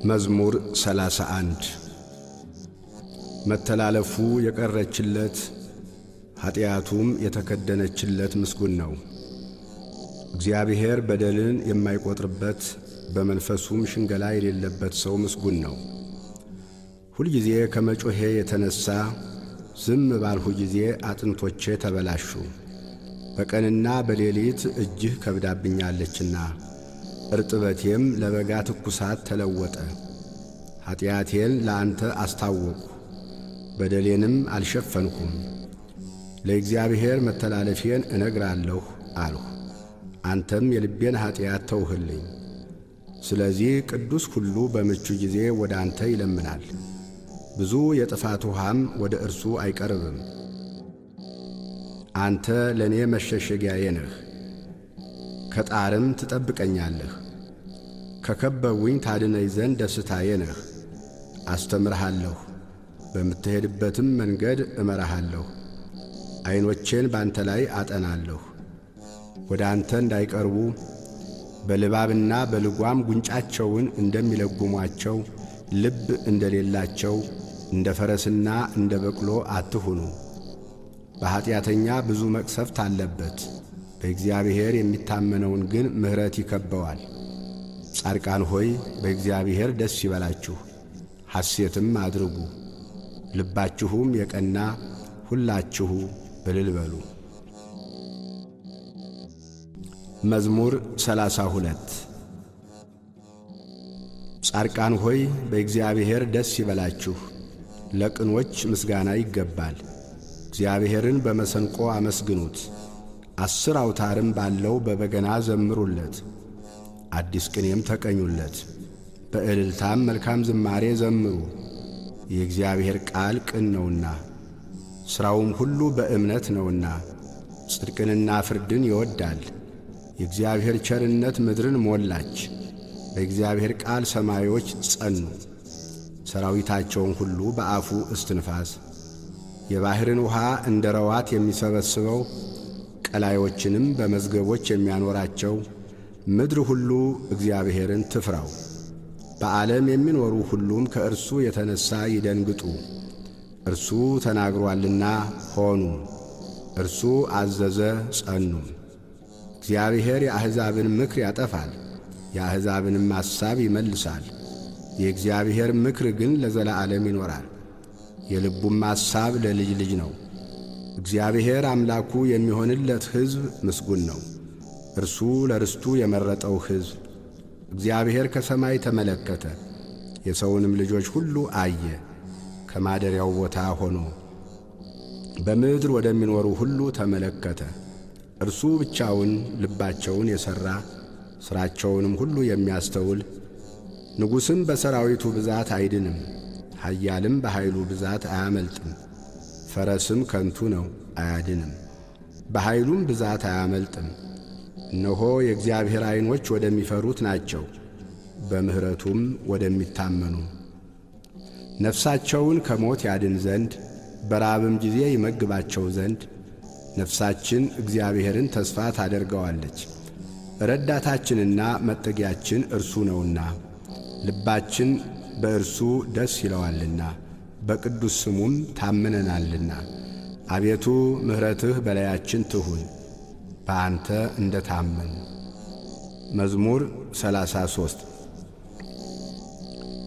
መዝሙር 31። መተላለፉ የቀረችለት ኀጢአቱም የተከደነችለት ምስጉን ነው። እግዚአብሔር በደልን የማይቈጥርበት በመንፈሱም ሽንገላ የሌለበት ሰው ምስጉን ነው። ሁልጊዜ ከመጮሄ የተነሣ ዝም ባልሁ ጊዜ አጥንቶቼ ተበላሹ። በቀንና በሌሊት እጅህ ከብዳብኛለችና እርጥበቴም ለበጋ ትኩሳት ተለወጠ። ኀጢአቴን ለአንተ አስታወቅሁ፣ በደሌንም አልሸፈንኩም። ለእግዚአብሔር መተላለፌን እነግራለሁ አልሁ፣ አንተም የልቤን ኀጢአት ተውህልኝ። ስለዚህ ቅዱስ ሁሉ በምቹ ጊዜ ወደ አንተ ይለምናል፣ ብዙ የጥፋት ውሃም ወደ እርሱ አይቀርብም። አንተ ለእኔ መሸሸጊያዬ ነህ፣ ከጣርም ትጠብቀኛለህ። ከከበቡኝ ታድነኝ ዘንድ ደስታዬ ነህ። አስተምርሃለሁ፣ በምትሄድበትም መንገድ እመራሃለሁ። ዐይኖቼን ባንተ ላይ አጠናለሁ፣ ወደ አንተ እንዳይቀርቡ በልባብና በልጓም ጉንጫቸውን እንደሚለጉሟቸው ልብ እንደሌላቸው እንደ ፈረስና እንደ በቅሎ አትሁኑ። በኀጢአተኛ ብዙ መቅሰፍት አለበት፣ በእግዚአብሔር የሚታመነውን ግን ምሕረት ይከበዋል። ጻድቃን ሆይ በእግዚአብሔር ደስ ይበላችሁ፣ ሐሴትም አድርጉ፣ ልባችሁም የቀና ሁላችሁ እልል በሉ። መዝሙር 32። ጻድቃን ሆይ በእግዚአብሔር ደስ ይበላችሁ፣ ለቅኖች ምስጋና ይገባል። እግዚአብሔርን በመሰንቆ አመስግኑት፣ 10 አውታርም ባለው በበገና ዘምሩለት። አዲስ ቅኔም ተቀኙለት፣ በእልልታም መልካም ዝማሬ ዘምሩ። የእግዚአብሔር ቃል ቅን ነውና ሥራውም ሁሉ በእምነት ነውና፣ ጽድቅንና ፍርድን ይወዳል። የእግዚአብሔር ቸርነት ምድርን ሞላች። በእግዚአብሔር ቃል ሰማዮች ጸኑ፣ ሰራዊታቸውን ሁሉ በአፉ እስትንፋስ። የባሕርን ውሃ እንደ ረዋት የሚሰበስበው ቀላዮችንም በመዝገቦች የሚያኖራቸው፣ ምድር ሁሉ እግዚአብሔርን ትፍራው። በዓለም የሚኖሩ ሁሉም ከእርሱ የተነሣ ይደንግጡ። እርሱ ተናግሮአልና ሆኑ፣ እርሱ አዘዘ ጸኑ። እግዚአብሔር የአሕዛብን ምክር ያጠፋል፣ የአሕዛብንም ሐሳብ ይመልሳል። የእግዚአብሔር ምክር ግን ለዘላለም ይኖራል፣ የልቡም ሐሳብ ለልጅ ልጅ ነው። እግዚአብሔር አምላኩ የሚሆንለት ሕዝብ ምስጉን ነው፣ እርሱ ለርስቱ የመረጠው ሕዝብ። እግዚአብሔር ከሰማይ ተመለከተ፣ የሰውንም ልጆች ሁሉ አየ። ከማደሪያው ቦታ ሆኖ በምድር ወደሚኖሩ ሁሉ ተመለከተ። እርሱ ብቻውን ልባቸውን የሠራ ሥራቸውንም ሁሉ የሚያስተውል። ንጉሥም በሰራዊቱ ብዛት አይድንም፣ ኃያልም በኃይሉ ብዛት አያመልጥም። ፈረስም ከንቱ ነው አያድንም፣ በኃይሉም ብዛት አያመልጥም። እነሆ የእግዚአብሔር ዐይኖች ወደሚፈሩት ናቸው፣ በምሕረቱም ወደሚታመኑ። ነፍሳቸውን ከሞት ያድን ዘንድ በራብም ጊዜ ይመግባቸው ዘንድ። ነፍሳችን እግዚአብሔርን ተስፋ ታደርገዋለች፣ ረዳታችንና መጠጊያችን እርሱ ነውና። ልባችን በእርሱ ደስ ይለዋልና በቅዱስ ስሙም ታምነናልና። አቤቱ ምሕረትህ በላያችን ትሁን፣ በአንተ እንደ ታመን። መዝሙር 33።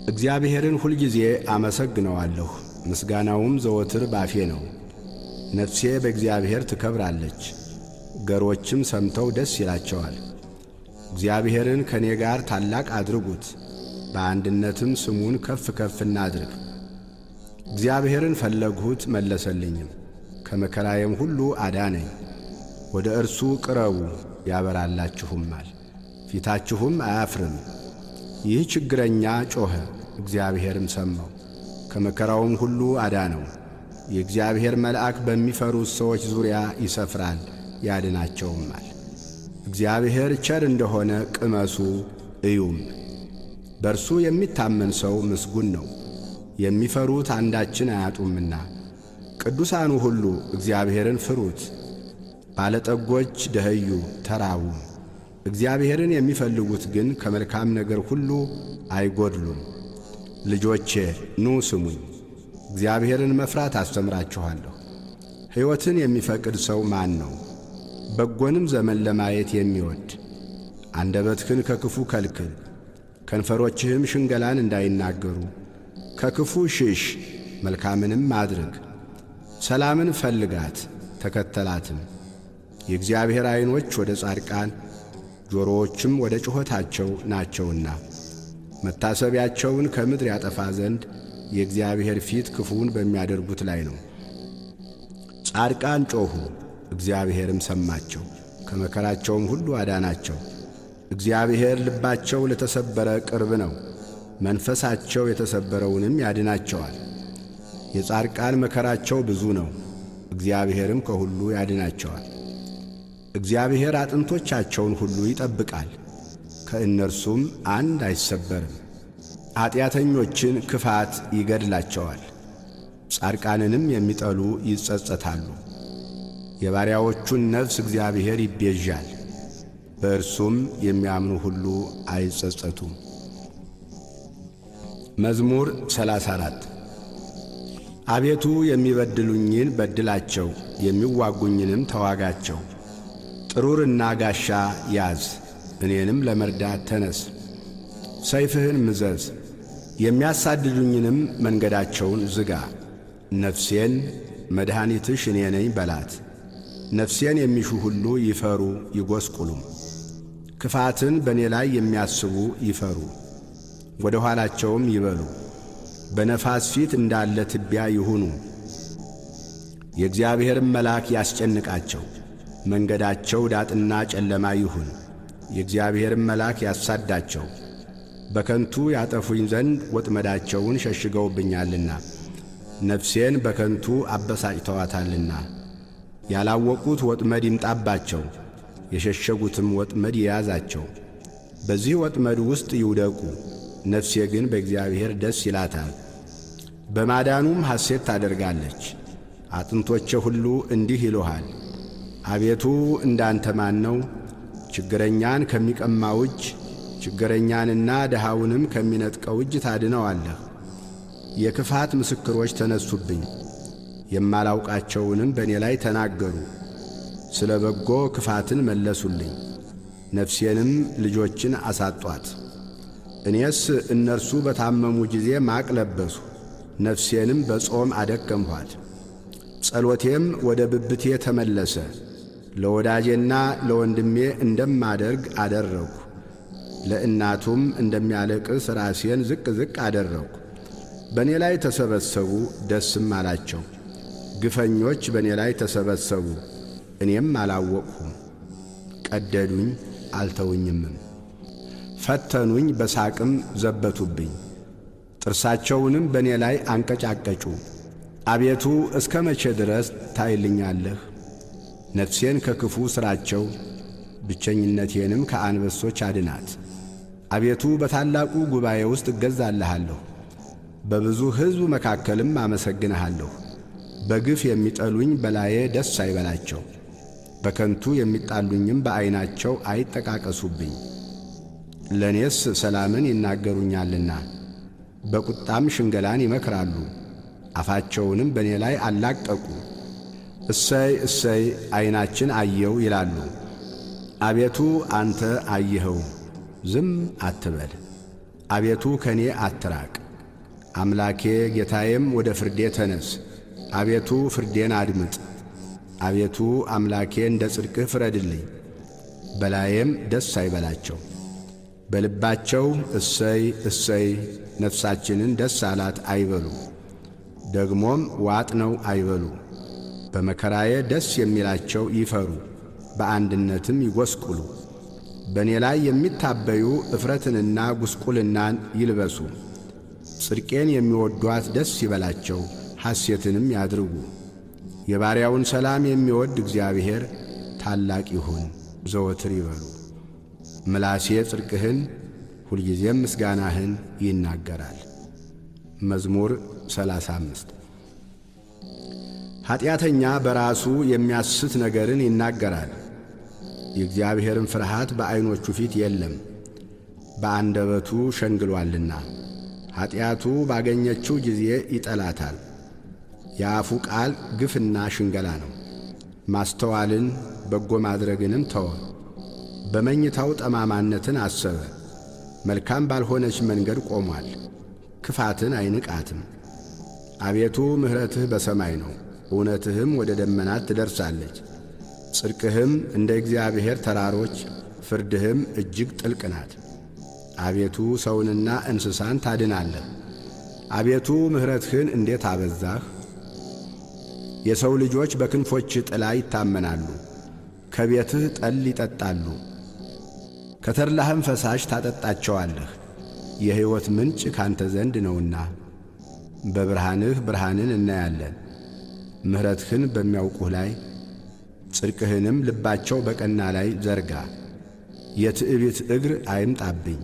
እግዚአብሔርን ሁልጊዜ አመሰግነዋለሁ፣ ምስጋናውም ዘወትር ባፌ ነው። ነፍሴ በእግዚአብሔር ትከብራለች፣ ገሮችም ሰምተው ደስ ይላቸዋል። እግዚአብሔርን ከእኔ ጋር ታላቅ አድርጉት፣ በአንድነትም ስሙን ከፍ ከፍ እናድርግ። እግዚአብሔርን ፈለግሁት መለሰልኝም፣ ከመከራዬም ሁሉ አዳነኝ። ወደ እርሱ ቅረቡ ያበራላችሁማል፣ ፊታችሁም አያፍርም። ይህ ችግረኛ ጮኸ፣ እግዚአብሔርም ሰማው፣ ከመከራውም ሁሉ አዳነው። የእግዚአብሔር መልአክ በሚፈሩት ሰዎች ዙሪያ ይሰፍራል፣ ያድናቸውማል። እግዚአብሔር ቸር እንደሆነ ቅመሱ እዩም። በእርሱ የሚታመን ሰው ምስጉን ነው፣ የሚፈሩት አንዳችን አያጡምና። ቅዱሳኑ ሁሉ እግዚአብሔርን ፍሩት። ባለጠጎች ደኸዩ ተራቡም፣ እግዚአብሔርን የሚፈልጉት ግን ከመልካም ነገር ሁሉ አይጐድሉም። ልጆቼ ኑ ስሙኝ፣ እግዚአብሔርን መፍራት አስተምራችኋለሁ። ሕይወትን የሚፈቅድ ሰው ማን ነው? በጎንም ዘመን ለማየት የሚወድ። አንደበትህን ከክፉ ከልክል፣ ከንፈሮችህም ሽንገላን እንዳይናገሩ። ከክፉ ሽሽ፣ መልካምንም አድርግ። ሰላምን ፈልጋት ተከተላትም። የእግዚአብሔር ዐይኖች ወደ ጻድቃን ጆሮዎችም ወደ ጩኸታቸው ናቸውና፣ መታሰቢያቸውን ከምድር ያጠፋ ዘንድ የእግዚአብሔር ፊት ክፉውን በሚያደርጉት ላይ ነው። ጻድቃን ጮኹ፣ እግዚአብሔርም ሰማቸው፣ ከመከራቸውም ሁሉ አዳናቸው። እግዚአብሔር ልባቸው ለተሰበረ ቅርብ ነው፣ መንፈሳቸው የተሰበረውንም ያድናቸዋል። የጻድቃን መከራቸው ብዙ ነው፣ እግዚአብሔርም ከሁሉ ያድናቸዋል። እግዚአብሔር አጥንቶቻቸውን ሁሉ ይጠብቃል፣ ከእነርሱም አንድ አይሰበርም። ኀጢአተኞችን ክፋት ይገድላቸዋል፣ ጻድቃንንም የሚጠሉ ይጸጸታሉ። የባሪያዎቹን ነፍስ እግዚአብሔር ይቤዣል፣ በእርሱም የሚያምኑ ሁሉ አይጸጸቱም። መዝሙር 34። አቤቱ የሚበድሉኝን በድላቸው፣ የሚዋጉኝንም ተዋጋቸው። ጥሩርና ጋሻ ያዝ፣ እኔንም ለመርዳት ተነስ። ሰይፍህን ምዘዝ፣ የሚያሳድዱኝንም መንገዳቸውን ዝጋ። ነፍሴን መድኃኒትሽ እኔ ነኝ በላት። ነፍሴን የሚሹ ሁሉ ይፈሩ ይጐስቁሉም። ክፋትን በእኔ ላይ የሚያስቡ ይፈሩ፣ ወደ ኋላቸውም ይበሉ። በነፋስ ፊት እንዳለ ትቢያ ይሁኑ። የእግዚአብሔርም መልአክ ያስጨንቃቸው፣ መንገዳቸው ዳጥና ጨለማ ይሁን። የእግዚአብሔርም መልአክ ያሳዳቸው፣ በከንቱ ያጠፉኝ ዘንድ ወጥመዳቸውን ሸሽገውብኛልና፣ ነፍሴን በከንቱ አበሳጭተዋታልና። ያላወቁት ወጥመድ ይምጣባቸው፣ የሸሸጉትም ወጥመድ ይያዛቸው። በዚህ ወጥመድ ውስጥ ይውደቁ። ነፍሴ ግን በእግዚአብሔር ደስ ይላታል፣ በማዳኑም ሐሴት ታደርጋለች። አጥንቶቼ ሁሉ እንዲህ ይሉሃል፣ አቤቱ እንዳንተ ማን ነው? ችግረኛን ከሚቀማው እጅ፣ ችግረኛንና ድሃውንም ከሚነጥቀው እጅ ታድነዋለህ። የክፋት ምስክሮች ተነሱብኝ፣ የማላውቃቸውንም በእኔ ላይ ተናገሩ። ስለ በጎ ክፋትን መለሱልኝ፣ ነፍሴንም ልጆችን አሳጧት። እኔስ እነርሱ በታመሙ ጊዜ ማቅ ለበሱ፣ ነፍሴንም በጾም አደከምኋት። ጸሎቴም ወደ ብብቴ ተመለሰ። ለወዳጄና ለወንድሜ እንደማደርግ አደረግሁ፣ ለእናቱም እንደሚያለቅስ ራሴን ዝቅ ዝቅ አደረግሁ። በእኔ ላይ ተሰበሰቡ፣ ደስም አላቸው። ግፈኞች በእኔ ላይ ተሰበሰቡ፣ እኔም አላወቅሁም። ቀደዱኝ፣ አልተውኝምም። ፈተኑኝ፣ በሳቅም ዘበቱብኝ። ጥርሳቸውንም በእኔ ላይ አንቀጫቀጩ። አቤቱ እስከ መቼ ድረስ ታይልኛለህ? ነፍሴን ከክፉ ሥራቸው ብቸኝነቴንም ከአንበሶች አድናት። አቤቱ በታላቁ ጉባኤ ውስጥ እገዛልሃለሁ፣ በብዙ ሕዝብ መካከልም አመሰግንሃለሁ። በግፍ የሚጠሉኝ በላዬ ደስ አይበላቸው፣ በከንቱ የሚጣሉኝም በዐይናቸው አይጠቃቀሱብኝ። ለእኔስ ሰላምን ይናገሩኛልና በቁጣም ሽንገላን ይመክራሉ። አፋቸውንም በእኔ ላይ አላቀቁ። እሰይ እሰይ ዐይናችን አየው ይላሉ። አቤቱ አንተ አየኸው፣ ዝም አትበል። አቤቱ ከእኔ አትራቅ። አምላኬ ጌታዬም ወደ ፍርዴ ተነስ። አቤቱ ፍርዴን አድምጥ። አቤቱ አምላኬ እንደ ጽድቅህ ፍረድልኝ። በላዬም ደስ አይበላቸው። በልባቸው እሰይ እሰይ ነፍሳችንን ደስ አላት አይበሉ። ደግሞም ዋጥ ነው አይበሉ። በመከራዬ ደስ የሚላቸው ይፈሩ፣ በአንድነትም ይጐስቁሉ። በእኔ ላይ የሚታበዩ እፍረትንና ጉስቁልናን ይልበሱ። ጽድቄን የሚወዷት ደስ ይበላቸው፣ ሐሴትንም ያድርጉ። የባሪያውን ሰላም የሚወድ እግዚአብሔር ታላቅ ይሁን ዘወትር ይበሉ። ምላሴ ጽድቅህን ሁልጊዜም ምስጋናህን ይናገራል። መዝሙር 35። ኀጢአተኛ በራሱ የሚያስት ነገርን ይናገራል፣ የእግዚአብሔርን ፍርሃት በዐይኖቹ ፊት የለም። በአንደበቱ ሸንግሏልና ኀጢአቱ ባገኘችው ጊዜ ይጠላታል። የአፉ ቃል ግፍና ሽንገላ ነው። ማስተዋልን በጎ ማድረግንም ተወ። በመኝታው ጠማማነትን አሰበ። መልካም ባልሆነች መንገድ ቆሟል፣ ክፋትን አይንቃትም። አቤቱ ምሕረትህ በሰማይ ነው፣ እውነትህም ወደ ደመናት ትደርሳለች። ጽድቅህም እንደ እግዚአብሔር ተራሮች፣ ፍርድህም እጅግ ጥልቅ ናት። አቤቱ ሰውንና እንስሳን ታድናለህ። አቤቱ ምሕረትህን እንዴት አበዛህ! የሰው ልጆች በክንፎችህ ጥላ ይታመናሉ፣ ከቤትህ ጠል ይጠጣሉ። ከተድላህም ፈሳሽ ታጠጣቸዋለህ። የሕይወት ምንጭ ካንተ ዘንድ ነውና በብርሃንህ ብርሃንን እናያለን። ምሕረትህን በሚያውቁህ ላይ ጽድቅህንም ልባቸው በቀና ላይ ዘርጋ። የትዕቢት እግር አይምጣብኝ፣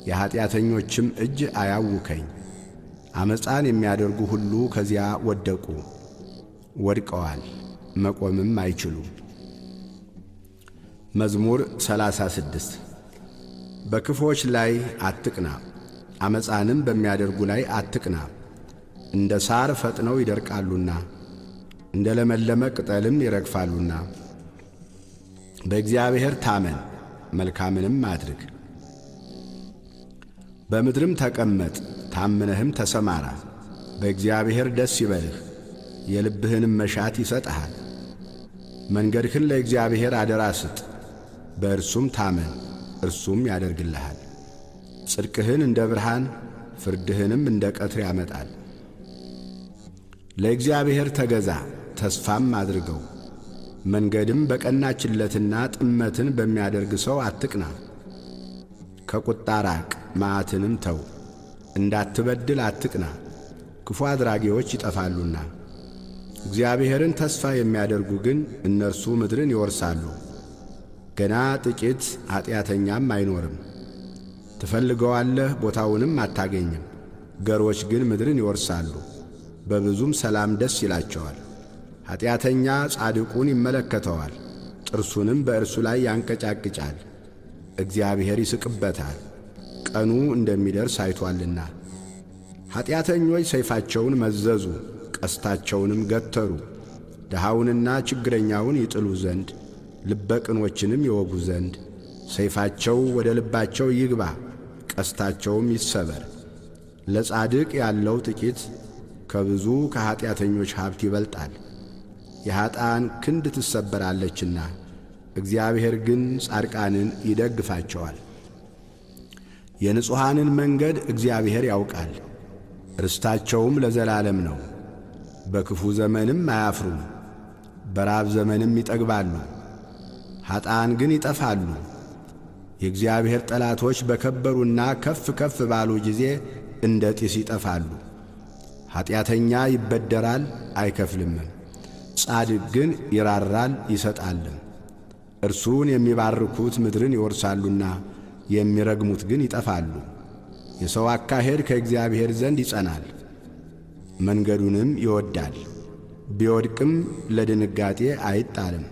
የኀጢአተኞችም እጅ አያውከኝ። ዓመፃን የሚያደርጉ ሁሉ ከዚያ ወደቁ፣ ወድቀዋል፣ መቆምም አይችሉም። መዝሙር 36 በክፉዎች ላይ አትቅና፣ ዓመፃንም በሚያደርጉ ላይ አትቅና። እንደ ሳር ፈጥነው ይደርቃሉና እንደ ለመለመ ቅጠልም ይረግፋሉና። በእግዚአብሔር ታመን መልካምንም አድርግ፣ በምድርም ተቀመጥ ታምነህም ተሰማራ። በእግዚአብሔር ደስ ይበልህ፣ የልብህንም መሻት ይሰጥሃል። መንገድህን ለእግዚአብሔር አደራ ስጥ፣ በእርሱም ታመን፣ እርሱም ያደርግልሃል። ጽድቅህን እንደ ብርሃን ፍርድህንም እንደ ቀትር ያመጣል። ለእግዚአብሔር ተገዛ ተስፋም አድርገው። መንገድም በቀናችለትና ጥመትን በሚያደርግ ሰው አትቅና። ከቁጣ ራቅ፣ መዓትንም ተው። እንዳትበድል አትቅና፣ ክፉ አድራጊዎች ይጠፋሉና። እግዚአብሔርን ተስፋ የሚያደርጉ ግን እነርሱ ምድርን ይወርሳሉ። ገና ጥቂት ኀጢአተኛም አይኖርም። ትፈልገዋለህ፣ ቦታውንም አታገኝም። ገሮች ግን ምድርን ይወርሳሉ፣ በብዙም ሰላም ደስ ይላቸዋል። ኀጢአተኛ ጻድቁን ይመለከተዋል፣ ጥርሱንም በእርሱ ላይ ያንቀጫቅጫል። እግዚአብሔር ይስቅበታል፣ ቀኑ እንደሚደርስ አይቶአልና። ኀጢአተኞች ሰይፋቸውን መዘዙ፣ ቀስታቸውንም ገተሩ፣ ድሃውንና ችግረኛውን ይጥሉ ዘንድ ልበቅኖችንም ይወጉ ዘንድ። ሰይፋቸው ወደ ልባቸው ይግባ፣ ቀስታቸውም ይሰበር። ለጻድቅ ያለው ጥቂት ከብዙ ከኀጢአተኞች ሀብት ይበልጣል። የኀጥኣን ክንድ ትሰበራለችና፣ እግዚአብሔር ግን ጻድቃንን ይደግፋቸዋል። የንጹሐንን መንገድ እግዚአብሔር ያውቃል፣ ርስታቸውም ለዘላለም ነው። በክፉ ዘመንም አያፍሩም፣ በራብ ዘመንም ይጠግባሉ። ኀጥኣን ግን ይጠፋሉ። የእግዚአብሔር ጠላቶች በከበሩና ከፍ ከፍ ባሉ ጊዜ እንደ ጢስ ይጠፋሉ። ኀጢአተኛ ይበደራል አይከፍልምም፣ ጻድቅ ግን ይራራል ይሰጣልም። እርሱን የሚባርኩት ምድርን ይወርሳሉና የሚረግሙት ግን ይጠፋሉ። የሰው አካሄድ ከእግዚአብሔር ዘንድ ይጸናል፣ መንገዱንም ይወዳል። ቢወድቅም ለድንጋጤ አይጣልም፣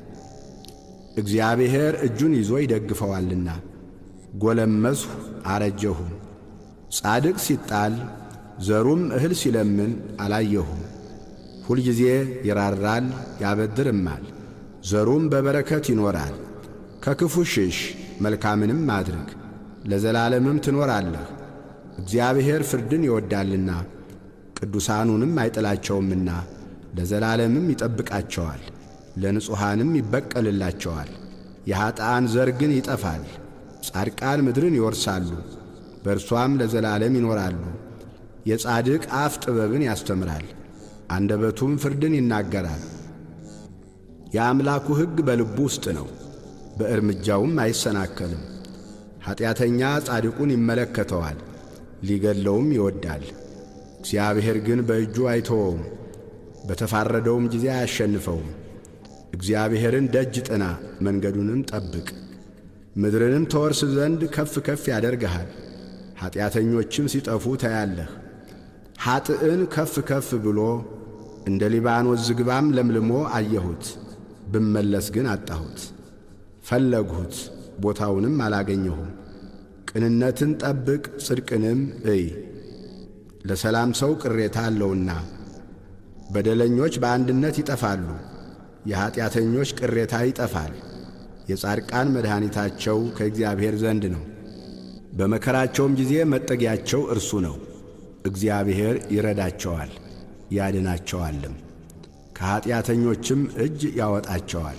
እግዚአብሔር እጁን ይዞ ይደግፈዋልና። ጎለመስሁ አረጀሁም፣ ጻድቅ ሲጣል ዘሩም እህል ሲለምን አላየሁም። ሁልጊዜ ይራራል ያበድርማል፣ ዘሩም በበረከት ይኖራል። ከክፉ ሽሽ መልካምንም አድርግ፣ ለዘላለምም ትኖራለህ። እግዚአብሔር ፍርድን ይወዳልና ቅዱሳኑንም አይጥላቸውምና፣ ለዘላለምም ይጠብቃቸዋል፣ ለንጹሐንም ይበቀልላቸዋል። የኀጥኣን ዘር ግን ይጠፋል። ጻድቃን ምድርን ይወርሳሉ፣ በእርሷም ለዘላለም ይኖራሉ። የጻድቅ አፍ ጥበብን ያስተምራል፣ አንደበቱም ፍርድን ይናገራል። የአምላኩ ሕግ በልቡ ውስጥ ነው፣ በእርምጃውም አይሰናከልም። ኀጢአተኛ ጻድቁን ይመለከተዋል፣ ሊገድለውም ይወዳል። እግዚአብሔር ግን በእጁ አይተወውም፣ በተፋረደውም ጊዜ አያሸንፈውም። እግዚአብሔርን ደጅ ጥና፣ መንገዱንም ጠብቅ፣ ምድርንም ተወርስ ዘንድ ከፍ ከፍ ያደርግሃል። ኀጢአተኞችም ሲጠፉ ታያለህ። ኀጥእን ከፍ ከፍ ብሎ እንደ ሊባኖስ ዝግባም ለምልሞ አየሁት፣ ብመለስ ግን አጣሁት። ፈለግሁት፣ ቦታውንም አላገኘሁም። ቅንነትን ጠብቅ፣ ጽድቅንም እይ፣ ለሰላም ሰው ቅሬታ አለውና። በደለኞች በአንድነት ይጠፋሉ፣ የኀጢአተኞች ቅሬታ ይጠፋል። የጻድቃን መድኃኒታቸው ከእግዚአብሔር ዘንድ ነው። በመከራቸውም ጊዜ መጠጊያቸው እርሱ ነው። እግዚአብሔር ይረዳቸዋል ያድናቸዋልም፣ ከኀጢአተኞችም እጅ ያወጣቸዋል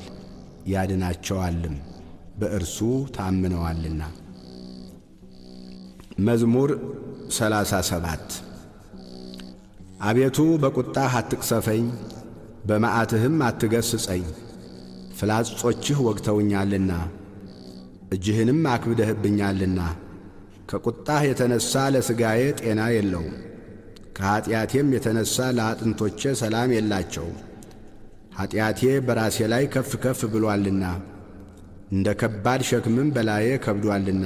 ያድናቸዋልም፣ በእርሱ ታምነዋልና። መዝሙር 37። አቤቱ በቁጣህ አትቅሰፈኝ፣ በመዓትህም አትገሥጸኝ። ፍላጾችህ ወግተውኛልና እጅህንም አክብደህብኛልና። ከቁጣህ የተነሣ ለሥጋዬ ጤና የለውም፣ ከኀጢአቴም የተነሣ ለአጥንቶቼ ሰላም የላቸውም። ኀጢአቴ በራሴ ላይ ከፍ ከፍ ብሎአልና እንደ ከባድ ሸክምም በላዬ ከብዶአልና።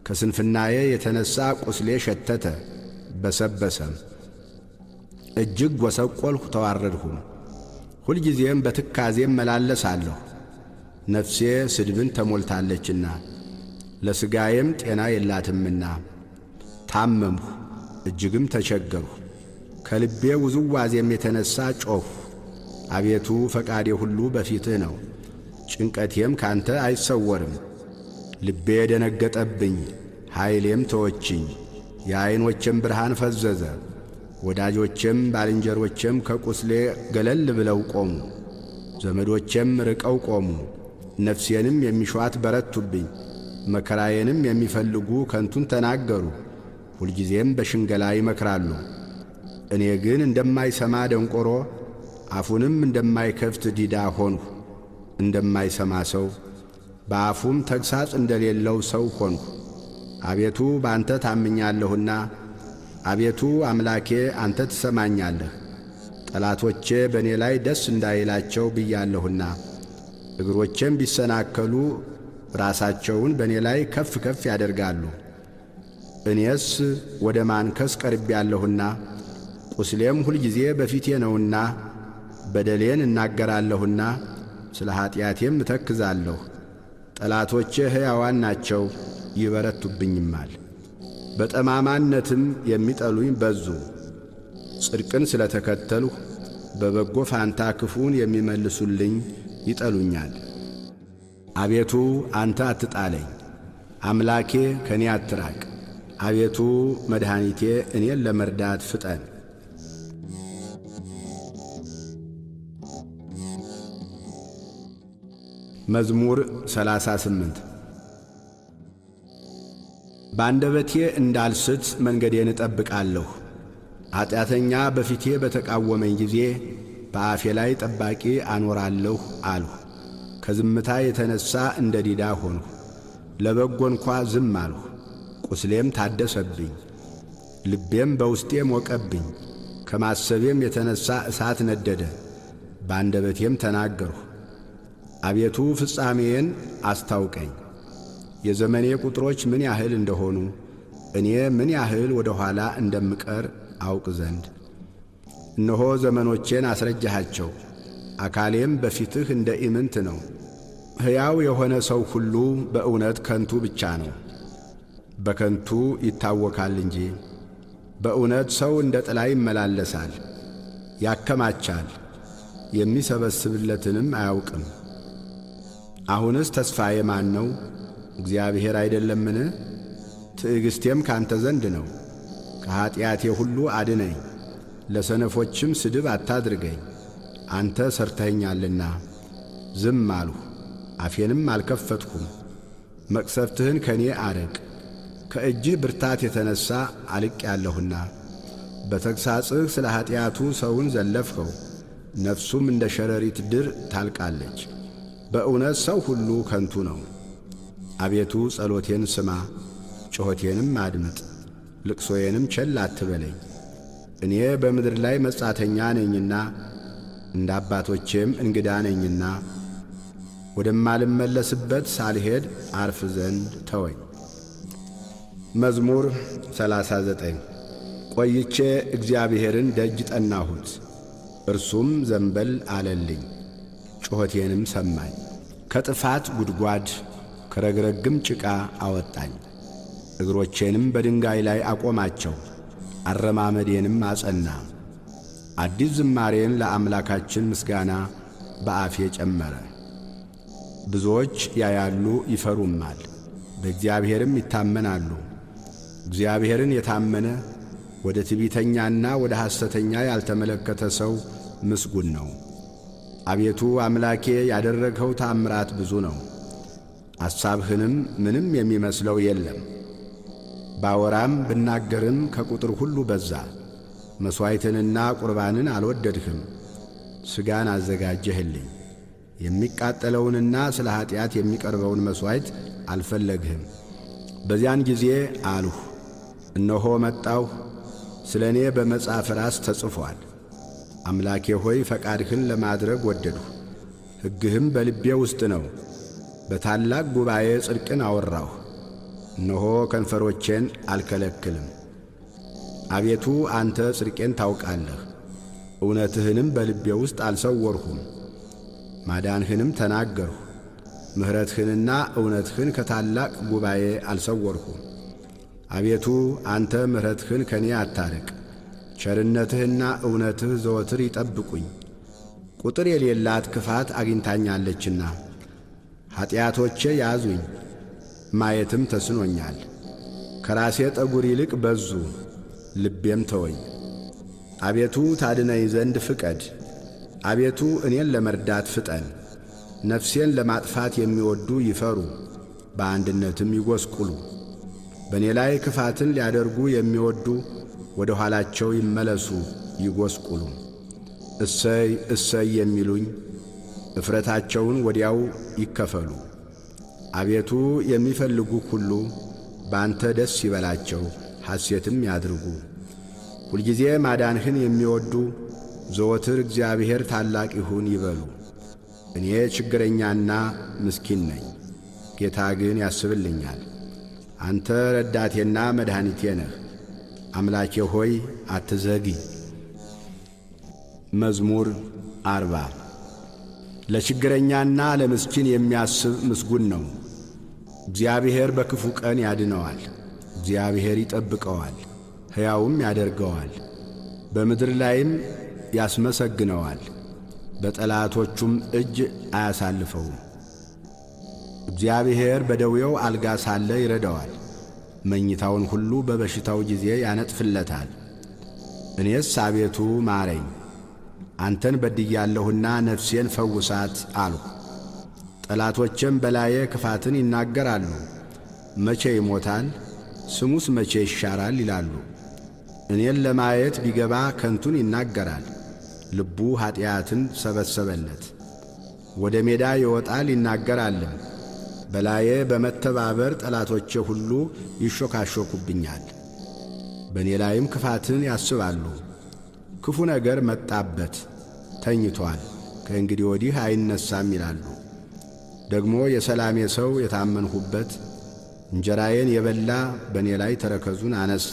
ከስንፍናዬ የተነሣ ቁስሌ ሸተተ በሰበሰም። እጅግ ጐሰቈልሁ ተዋረድሁም፣ ሁልጊዜም በትካዜም መላለሳለሁ። ነፍሴ ስድብን ተሞልታለችና ለሥጋዬም ጤና የላትምና። ታመምሁ እጅግም ተቸገርሁ፣ ከልቤ ውዝዋዜም የተነሣ ጮኽሁ። አቤቱ ፈቃዴ ሁሉ በፊትህ ነው፣ ጭንቀቴም ካንተ አይሰወርም። ልቤ ደነገጠብኝ፣ ኃይሌም ተወችኝ፣ የዐይኖቼም ብርሃን ፈዘዘ። ወዳጆቼም ባልንጀሮቼም ከቁስሌ ገለል ብለው ቆሙ፣ ዘመዶቼም ርቀው ቆሙ። ነፍሴንም የሚሿት በረቱብኝ፣ መከራዬንም የሚፈልጉ ከንቱን ተናገሩ። ሁልጊዜም በሽንገላ ይመክራሉ። እኔ ግን እንደማይሰማ ደንቆሮ አፉንም እንደማይከፍት ዲዳ ሆንሁ። እንደማይሰማ ሰው በአፉም ተግሣጽ እንደሌለው ሰው ሆንሁ። አቤቱ በአንተ ታምኛለሁና፣ አቤቱ አምላኬ አንተ ትሰማኛለህ። ጠላቶቼ በእኔ ላይ ደስ እንዳይላቸው ብያለሁና፣ እግሮቼም ቢሰናከሉ ራሳቸውን በእኔ ላይ ከፍ ከፍ ያደርጋሉ። እኔስ ወደ ማንከስ ቀርቤያለሁና ቁስሌም ሁልጊዜ በፊቴ ነውና፣ በደሌን እናገራለሁና ስለ ኀጢአቴም እተክዛለሁ። ጠላቶቼ ሕያዋን ናቸው ይበረቱብኝማል፣ በጠማማነትም የሚጠሉኝ በዙ። ጽድቅን ስለ ተከተልሁ በበጎ ፋንታ ክፉን የሚመልሱልኝ ይጠሉኛል። አቤቱ አንተ አትጣለኝ፣ አምላኬ ከእኔ አትራቅ። አቤቱ መድኃኒቴ እኔን ለመርዳት ፍጠን። መዝሙር 38። በአንደበቴ እንዳልስት መንገዴን እጠብቃለሁ። ኀጢአተኛ በፊቴ በተቃወመኝ ጊዜ በአፌ ላይ ጠባቂ አኖራለሁ አልሁ። ከዝምታ የተነሣ እንደ ዲዳ ሆንሁ፣ ለበጎ እንኳ ዝም አልሁ። ቁስሌም ታደሰብኝ፣ ልቤም በውስጤ ሞቀብኝ። ከማሰቤም የተነሣ እሳት ነደደ፣ በአንደበቴም ተናገርሁ። አቤቱ ፍጻሜዬን አስታውቀኝ፣ የዘመኔ ቁጥሮች ምን ያህል እንደሆኑ እኔ ምን ያህል ወደ ኋላ እንደምቀር አውቅ ዘንድ። እነሆ ዘመኖቼን አስረጀሃቸው፣ አካሌም በፊትህ እንደ ኢምንት ነው። ሕያው የሆነ ሰው ሁሉ በእውነት ከንቱ ብቻ ነው፣ በከንቱ ይታወካል እንጂ። በእውነት ሰው እንደ ጥላ ይመላለሳል፣ ያከማቻል፣ የሚሰበስብለትንም አያውቅም። አሁንስ ተስፋዬ ማን ነው? እግዚአብሔር አይደለምን? ትዕግሥቴም ካንተ ዘንድ ነው። ከኀጢአቴ ሁሉ አድነኝ፣ ለሰነፎችም ስድብ አታድርገኝ። አንተ ሠርተኸኛልና ዝም አልሁ፣ አፌንም አልከፈትኩም። መቅሰፍትህን ከእኔ አርቅ፣ ከእጅህ ብርታት የተነሣ አልቄአለሁና። በተግሣጽህ ስለ ኀጢአቱ ሰውን ዘለፍኸው፣ ነፍሱም እንደ ሸረሪት ድር ታልቃለች። በእውነት ሰው ሁሉ ከንቱ ነው። አቤቱ ጸሎቴን ስማ፣ ጩኸቴንም አድምጥ፣ ልቅሶዬንም ቸል አትበለኝ። እኔ በምድር ላይ መጻተኛ ነኝና እንደ አባቶቼም እንግዳ ነኝና ወደማልመለስበት ሳልሄድ አርፍ ዘንድ ተወኝ። መዝሙር 39። ቆይቼ እግዚአብሔርን ደጅ ጠናሁት፣ እርሱም ዘንበል አለልኝ፣ ጩኸቴንም ሰማኝ። ከጥፋት ጉድጓድ ከረግረግም ጭቃ አወጣኝ። እግሮቼንም በድንጋይ ላይ አቆማቸው፣ አረማመዴንም አጸና። አዲስ ዝማሬን ለአምላካችን ምስጋና በአፌ ጨመረ። ብዙዎች ያያሉ ይፈሩማል፣ በእግዚአብሔርም ይታመናሉ። እግዚአብሔርን የታመነ ወደ ትዕቢተኛና ወደ ሐሰተኛ ያልተመለከተ ሰው ምስጉን ነው። አቤቱ አምላኬ ያደረግኸው ተአምራት ብዙ ነው፣ አሳብህንም ምንም የሚመስለው የለም። ባወራም ብናገርም ከቁጥር ሁሉ በዛ። መሥዋዕትንና ቁርባንን አልወደድህም፣ ሥጋን አዘጋጀህልኝ። የሚቃጠለውንና ስለ ኀጢአት የሚቀርበውን መሥዋዕት አልፈለግህም። በዚያን ጊዜ አልሁ፣ እነሆ መጣሁ፣ ስለ እኔ በመጽሐፍ ራስ ተጽፎአል። አምላኬ ሆይ ፈቃድህን ለማድረግ ወደድሁ፣ ሕግህም በልቤ ውስጥ ነው። በታላቅ ጉባኤ ጽድቅን አወራሁ፣ እነሆ ከንፈሮቼን አልከለክልም። አቤቱ አንተ ጽድቄን ታውቃለህ፣ እውነትህንም በልቤ ውስጥ አልሰወርሁም። ማዳንህንም ተናገርሁ፣ ምሕረትህንና እውነትህን ከታላቅ ጉባኤ አልሰወርሁም። አቤቱ አንተ ምሕረትህን ከኔ አታርቅ፣ ቸርነትህና እውነትህ ዘወትር ይጠብቁኝ። ቁጥር የሌላት ክፋት አግኝታኛለችና ኀጢአቶቼ ያዙኝ፣ ማየትም ተስኖኛል። ከራሴ ጠጉር ይልቅ በዙ፣ ልቤም ተወኝ። አቤቱ ታድነኝ ዘንድ ፍቀድ፣ አቤቱ እኔን ለመርዳት ፍጠን። ነፍሴን ለማጥፋት የሚወዱ ይፈሩ፣ በአንድነትም ይጐስቁሉ። በእኔ ላይ ክፋትን ሊያደርጉ የሚወዱ ወደ ኋላቸው ይመለሱ ይጐስቁሉ። እሰይ እሰይ የሚሉኝ እፍረታቸውን ወዲያው ይከፈሉ። አቤቱ የሚፈልጉህ ሁሉ በአንተ ደስ ይበላቸው፣ ሐሴትም ያድርጉ። ሁልጊዜ ማዳንህን የሚወዱ ዘወትር እግዚአብሔር ታላቅ ይሁን ይበሉ። እኔ ችግረኛና ምስኪን ነኝ፣ ጌታ ግን ያስብልኛል። አንተ ረዳቴና መድኃኒቴ ነህ። አምላኬ ሆይ አትዘግይ። መዝሙር 40 ለችግረኛና ለምስኪን የሚያስብ ምስጉን ነው። እግዚአብሔር በክፉ ቀን ያድነዋል። እግዚአብሔር ይጠብቀዋል፣ ሕያውም ያደርገዋል፣ በምድር ላይም ያስመሰግነዋል፣ በጠላቶቹም እጅ አያሳልፈውም። እግዚአብሔር በደዌው አልጋ ሳለ ይረዳዋል፣ መኝታውን ሁሉ በበሽታው ጊዜ ያነጥፍለታል። እኔስ አቤቱ ማረኝ፣ አንተን በድያለሁና ነፍሴን ፈውሳት አልሁ። ጠላቶቼም በላዬ ክፋትን ይናገራሉ። መቼ ይሞታል? ስሙስ መቼ ይሻራል? ይላሉ። እኔን ለማየት ቢገባ ከንቱን ይናገራል። ልቡ ኀጢአትን ሰበሰበለት። ወደ ሜዳ ይወጣል ይናገራልም። በላዬ በመተባበር ጠላቶቼ ሁሉ ይሾካሾኩብኛል። በእኔ ላይም ክፋትን ያስባሉ። ክፉ ነገር መጣበት፣ ተኝቷል፣ ከእንግዲህ ወዲህ አይነሳም ይላሉ። ደግሞ የሰላሜ ሰው የታመንሁበት እንጀራዬን የበላ በእኔ ላይ ተረከዙን አነሣ።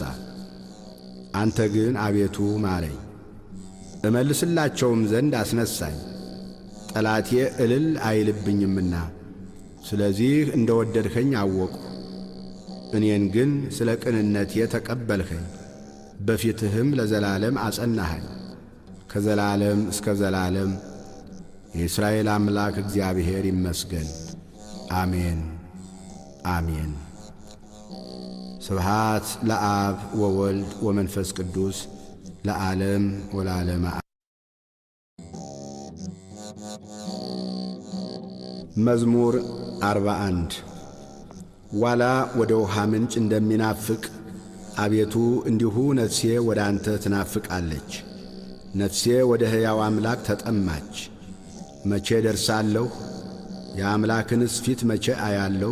አንተ ግን አቤቱ ማረኝ፣ እመልስላቸውም ዘንድ አስነሣኝ። ጠላቴ እልል አይልብኝምና ስለዚህ እንደ ወደድኸኝ አወቅሁ። እኔን ግን ስለ ቅንነቴ ተቀበልኸኝ፣ በፊትህም ለዘላለም አጸናኸኝ። ከዘላለም እስከ ዘላለም የእስራኤል አምላክ እግዚአብሔር ይመስገን። አሜን አሜን። ስብሃት ለአብ ወወልድ ወመንፈስ ቅዱስ ለዓለም ወለዓለመ። መዝሙር 41 ዋላ ወደ ውሃ ምንጭ እንደሚናፍቅ አቤቱ እንዲሁ ነፍሴ ወደ አንተ ትናፍቃለች። ነፍሴ ወደ ሕያው አምላክ ተጠማች። መቼ ደርሳለሁ? የአምላክንስ ፊት መቼ አያለሁ?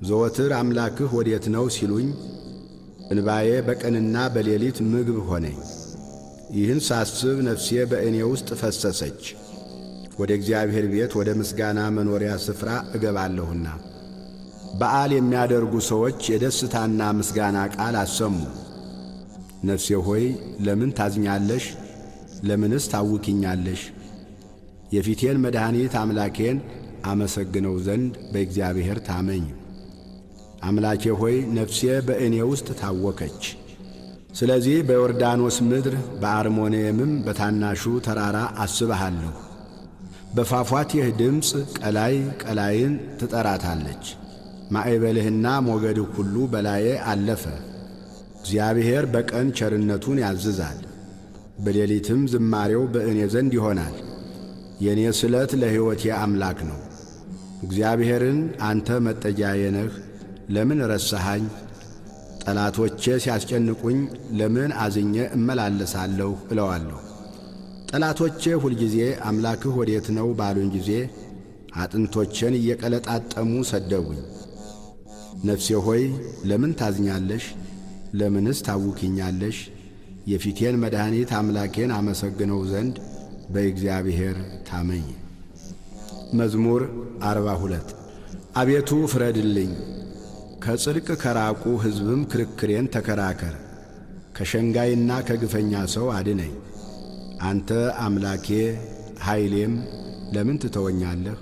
ዘወትር አምላክህ ወዴት ነው ሲሉኝ እንባዬ በቀንና በሌሊት ምግብ ሆነኝ። ይህን ሳስብ ነፍሴ በእኔ ውስጥ ፈሰሰች። ወደ እግዚአብሔር ቤት ወደ ምስጋና መኖሪያ ስፍራ እገባለሁና። በዓል የሚያደርጉ ሰዎች የደስታና ምስጋና ቃል አሰሙ። ነፍሴ ሆይ ለምን ታዝኛለሽ? ለምንስ ታውኪኛለሽ? የፊቴን መድኃኒት አምላኬን አመሰግነው ዘንድ በእግዚአብሔር ታመኝ። አምላኬ ሆይ ነፍሴ በእኔ ውስጥ ታወከች። ስለዚህ በዮርዳኖስ ምድር በአርሞንኤምም በታናሹ ተራራ አስብሃለሁ። በፏፏቴህ ድምፅ ቀላይ ቀላይን ትጠራታለች። ማዕበልህና ሞገድህ ሁሉ በላዬ አለፈ። እግዚአብሔር በቀን ቸርነቱን ያዝዛል፣ በሌሊትም ዝማሬው በእኔ ዘንድ ይሆናል። የእኔ ስለት ለሕይወቴ አምላክ ነው። እግዚአብሔርን አንተ መጠጊያዬ ነህ፣ ለምን ረሳሃኝ? ጠላቶቼ ሲያስጨንቁኝ ለምን አዝኜ እመላለሳለሁ እለዋለሁ። ጠላቶቼ ሁልጊዜ አምላክህ ወዴት ነው ባሉኝ ጊዜ አጥንቶቼን እየቀለጣጠሙ ሰደቡኝ። ነፍሴ ሆይ ለምን ታዝኛለሽ? ለምንስ ታውኪኛለሽ? የፊቴን መድኃኒት አምላኬን አመሰግነው ዘንድ በእግዚአብሔር ታመኝ። መዝሙር 42። አቤቱ ፍረድልኝ፣ ከጽድቅ ከራቁ ሕዝብም ክርክሬን ተከራከር። ከሸንጋይና ከግፈኛ ሰው አድነኝ። አንተ አምላኬ ኃይሌም ለምን ትተወኛለህ?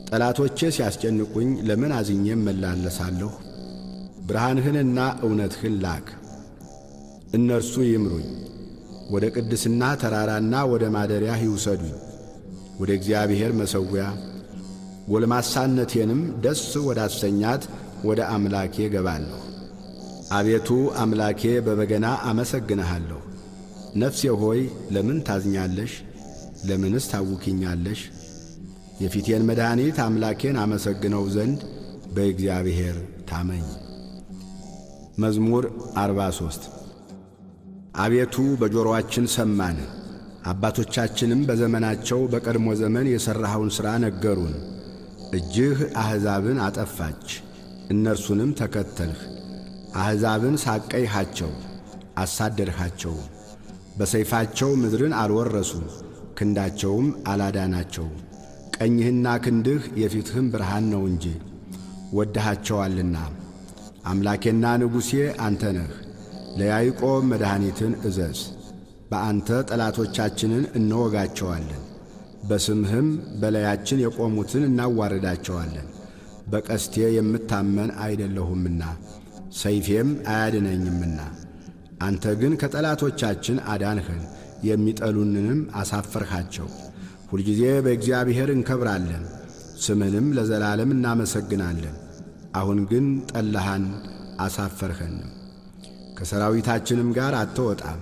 ጠላቶቼ ሲያስጨንቁኝ ለምን አዝኜ እመላለሳለሁ? ብርሃንህንና እውነትህን ላክ፣ እነርሱ ይምሩኝ። ወደ ቅድስና ተራራና ወደ ማደሪያህ ይውሰዱኝ፣ ወደ እግዚአብሔር መሠዊያ። ጎልማሳነቴንም ደስ ወዳሰኛት ወደ አምላኬ እገባለሁ። አቤቱ አምላኬ በበገና አመሰግንሃለሁ። ነፍሴ ሆይ ለምን ታዝኛለሽ? ለምንስ ታውኪኛለሽ? የፊቴን መድኃኒት አምላኬን አመሰግነው ዘንድ በእግዚአብሔር ታመኝ። መዝሙር 43። አቤቱ በጆሮአችን ሰማን፣ አባቶቻችንም በዘመናቸው በቀድሞ ዘመን የሠራኸውን ሥራ ነገሩን። እጅህ አሕዛብን አጠፋች፣ እነርሱንም ተከተልህ። አሕዛብን ሳቀይሃቸው፣ አሳደድሃቸው። በሰይፋቸው ምድርን አልወረሱም፣ ክንዳቸውም አላዳናቸው። ቀኝህና ክንድህ የፊትህም ብርሃን ነው እንጂ ወድሃቸዋልና። አምላኬና ንጉሴ አንተ ነህ። ለያዕቆብ መድኃኒትን እዘዝ። በአንተ ጠላቶቻችንን እንወጋቸዋለን፣ በስምህም በላያችን የቆሙትን እናዋርዳቸዋለን። በቀስቴ የምታመን አይደለሁምና ሰይፌም አያድነኝምና። አንተ ግን ከጠላቶቻችን አዳንኸን፣ የሚጠሉንንም አሳፈርሃቸው። ሁልጊዜ በእግዚአብሔር እንከብራለን፣ ስምህንም ለዘላለም እናመሰግናለን። አሁን ግን ጠላሃን አሳፈርኸንም። ከሰራዊታችንም ጋር አትወጣም፣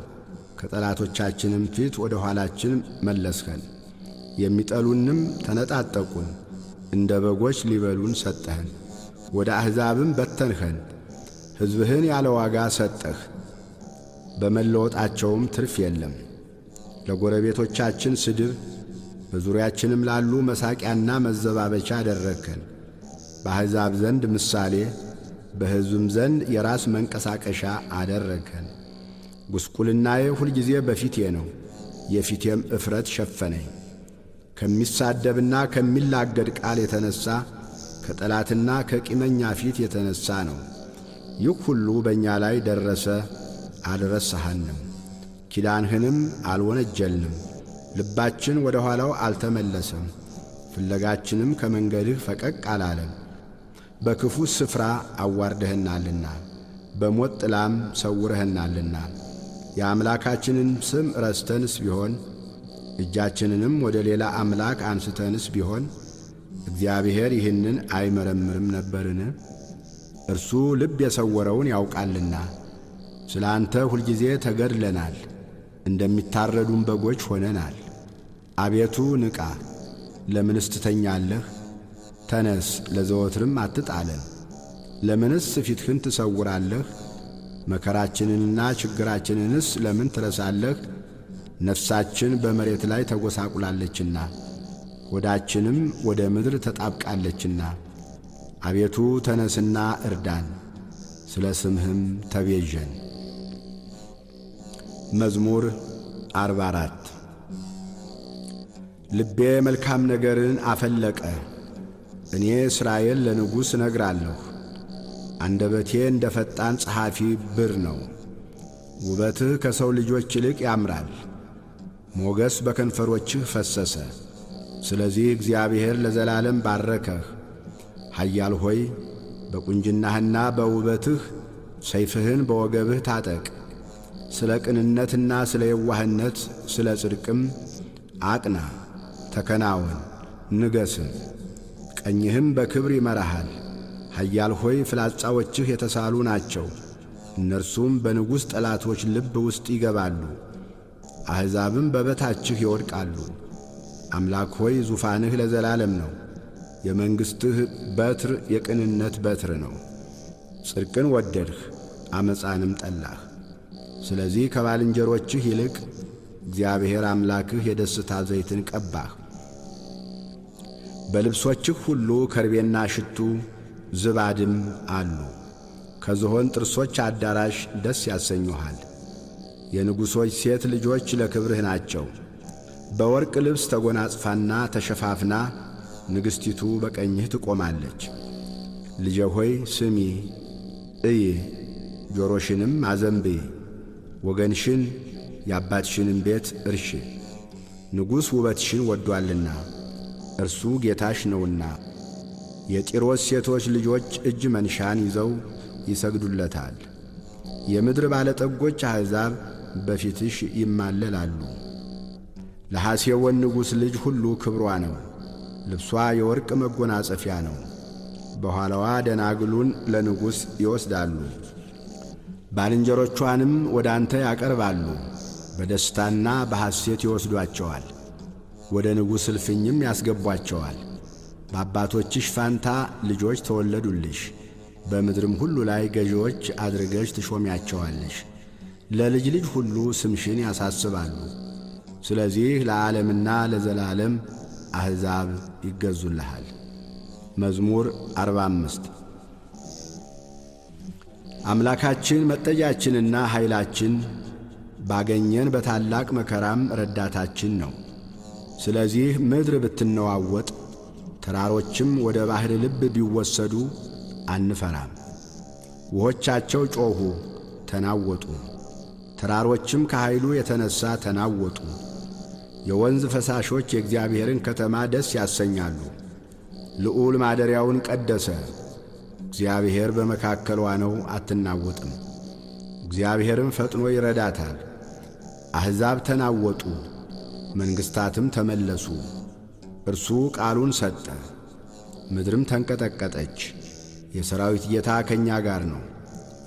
ከጠላቶቻችንም ፊት ወደ ኋላችን መለስኸን። የሚጠሉንም ተነጣጠቁን፣ እንደ በጎች ሊበሉን ሰጠህን። ወደ አሕዛብም በተንኸን፣ ሕዝብህን ያለ ዋጋ ሰጠህ። በመለወጣቸውም ትርፍ የለም። ለጎረቤቶቻችን ስድብ፣ በዙሪያችንም ላሉ መሳቂያና መዘባበቻ አደረግከን። በአሕዛብ ዘንድ ምሳሌ፣ በሕዝብም ዘንድ የራስ መንቀሳቀሻ አደረግከን። ጉስቁልናዬ ሁልጊዜ በፊቴ ነው፣ የፊቴም እፍረት ሸፈነኝ። ከሚሳደብና ከሚላገድ ቃል የተነሣ ከጠላትና ከቂመኛ ፊት የተነሣ ነው። ይህ ሁሉ በእኛ ላይ ደረሰ፣ አልረሳሃንም፣ ኪዳንህንም አልወነጀልንም። ልባችን ወደ ኋላው አልተመለሰም፣ ፍለጋችንም ከመንገድህ ፈቀቅ አላለም። በክፉ ስፍራ አዋርደህናልና በሞት ጥላም ሰውረህናልና። የአምላካችንን ስም ረስተንስ ቢሆን እጃችንንም ወደ ሌላ አምላክ አንስተንስ ቢሆን እግዚአብሔር ይህንን አይመረምርም ነበርን? እርሱ ልብ የሰወረውን ያውቃልና። ስለ አንተ ሁልጊዜ ተገድለናል፣ እንደሚታረዱም በጎች ሆነናል። አቤቱ ንቃ፣ ለምንስ ትተኛለህ? ተነስ፣ ለዘወትርም አትጣለን። ለምንስ ፊትህን ትሰውራለህ? መከራችንንና ችግራችንንስ ለምን ትረሳለህ? ነፍሳችን በመሬት ላይ ተጐሳቁላለችና ሆዳችንም ወደ ምድር ተጣብቃለችና። አቤቱ ተነስና እርዳን፣ ስለ ስምህም ተቤዠን። መዝሙር 44። ልቤ መልካም ነገርን አፈለቀ። እኔ እስራኤል ለንጉሥ እነግራለሁ። አንደበቴ እንደ ፈጣን ጸሐፊ ብር ነው። ውበትህ ከሰው ልጆች ይልቅ ያምራል፣ ሞገስ በከንፈሮችህ ፈሰሰ። ስለዚህ እግዚአብሔር ለዘላለም ባረከህ። ኃያል ሆይ በቁንጅናህና በውበትህ ሰይፍህን በወገብህ ታጠቅ። ስለ ቅንነትና ስለ የዋህነት ስለ ጽድቅም አቅና፣ ተከናወን፣ ንገስም። ቀኝህም በክብር ይመራሃል። ኃያል ሆይ ፍላጻዎችህ የተሳሉ ናቸው፣ እነርሱም በንጉሥ ጠላቶች ልብ ውስጥ ይገባሉ፣ አሕዛብም በበታችህ ይወድቃሉ። አምላክ ሆይ ዙፋንህ ለዘላለም ነው፣ የመንግሥትህ በትር የቅንነት በትር ነው። ጽድቅን ወደድህ፣ ዓመፃንም ጠላህ። ስለዚህ ከባልንጀሮችህ ይልቅ እግዚአብሔር አምላክህ የደስታ ዘይትን ቀባህ። በልብሶችህ ሁሉ ከርቤና ሽቱ ዝባድም አሉ። ከዝሆን ጥርሶች አዳራሽ ደስ ያሰኙሃል። የንጉሶች ሴት ልጆች ለክብርህ ናቸው። በወርቅ ልብስ ተጎናጽፋና ተሸፋፍና ንግሥቲቱ በቀኝህ ትቆማለች። ልጄ ሆይ ስሚ፣ እይ፣ ጆሮሽንም አዘንብይ። ወገንሽን የአባትሽንም ቤት እርሺ። ንጉሥ ውበትሽን ወዷልና እርሱ ጌታሽ ነውና። የጢሮስ ሴቶች ልጆች እጅ መንሻን ይዘው ይሰግዱለታል። የምድር ባለጠጎች አሕዛብ በፊትሽ ይማለላሉ። ለሐሴዎን ንጉሥ ልጅ ሁሉ ክብሯ ነው። ልብሷ የወርቅ መጎናጸፊያ ነው። በኋላዋ ደናግሉን ለንጉሥ ይወስዳሉ፣ ባልንጀሮቿንም ወደ አንተ ያቀርባሉ። በደስታና በሐሴት ይወስዷቸዋል፣ ወደ ንጉሥ እልፍኝም ያስገቧቸዋል። በአባቶችሽ ፋንታ ልጆች ተወለዱልሽ፣ በምድርም ሁሉ ላይ ገዢዎች አድርገሽ ትሾሚያቸዋለሽ። ለልጅ ልጅ ሁሉ ስምሽን ያሳስባሉ። ስለዚህ ለዓለምና ለዘላለም አሕዛብ ይገዙልሃል። መዝሙር 45። አምላካችን መጠጊያችንና ኃይላችን ባገኘን በታላቅ መከራም ረዳታችን ነው። ስለዚህ ምድር ብትነዋወጥ ተራሮችም ወደ ባሕር ልብ ቢወሰዱ አንፈራም። ውሆቻቸው ጮኹ ተናወጡ፣ ተራሮችም ከኃይሉ የተነሣ ተናወጡ። የወንዝ ፈሳሾች የእግዚአብሔርን ከተማ ደስ ያሰኛሉ። ልዑል ማደሪያውን ቀደሰ። እግዚአብሔር በመካከሏ ነው፣ አትናወጥም። እግዚአብሔርም ፈጥኖ ይረዳታል። አሕዛብ ተናወጡ፣ መንግሥታትም ተመለሱ። እርሱ ቃሉን ሰጠ፣ ምድርም ተንቀጠቀጠች። የሰራዊት ጌታ ከእኛ ጋር ነው፣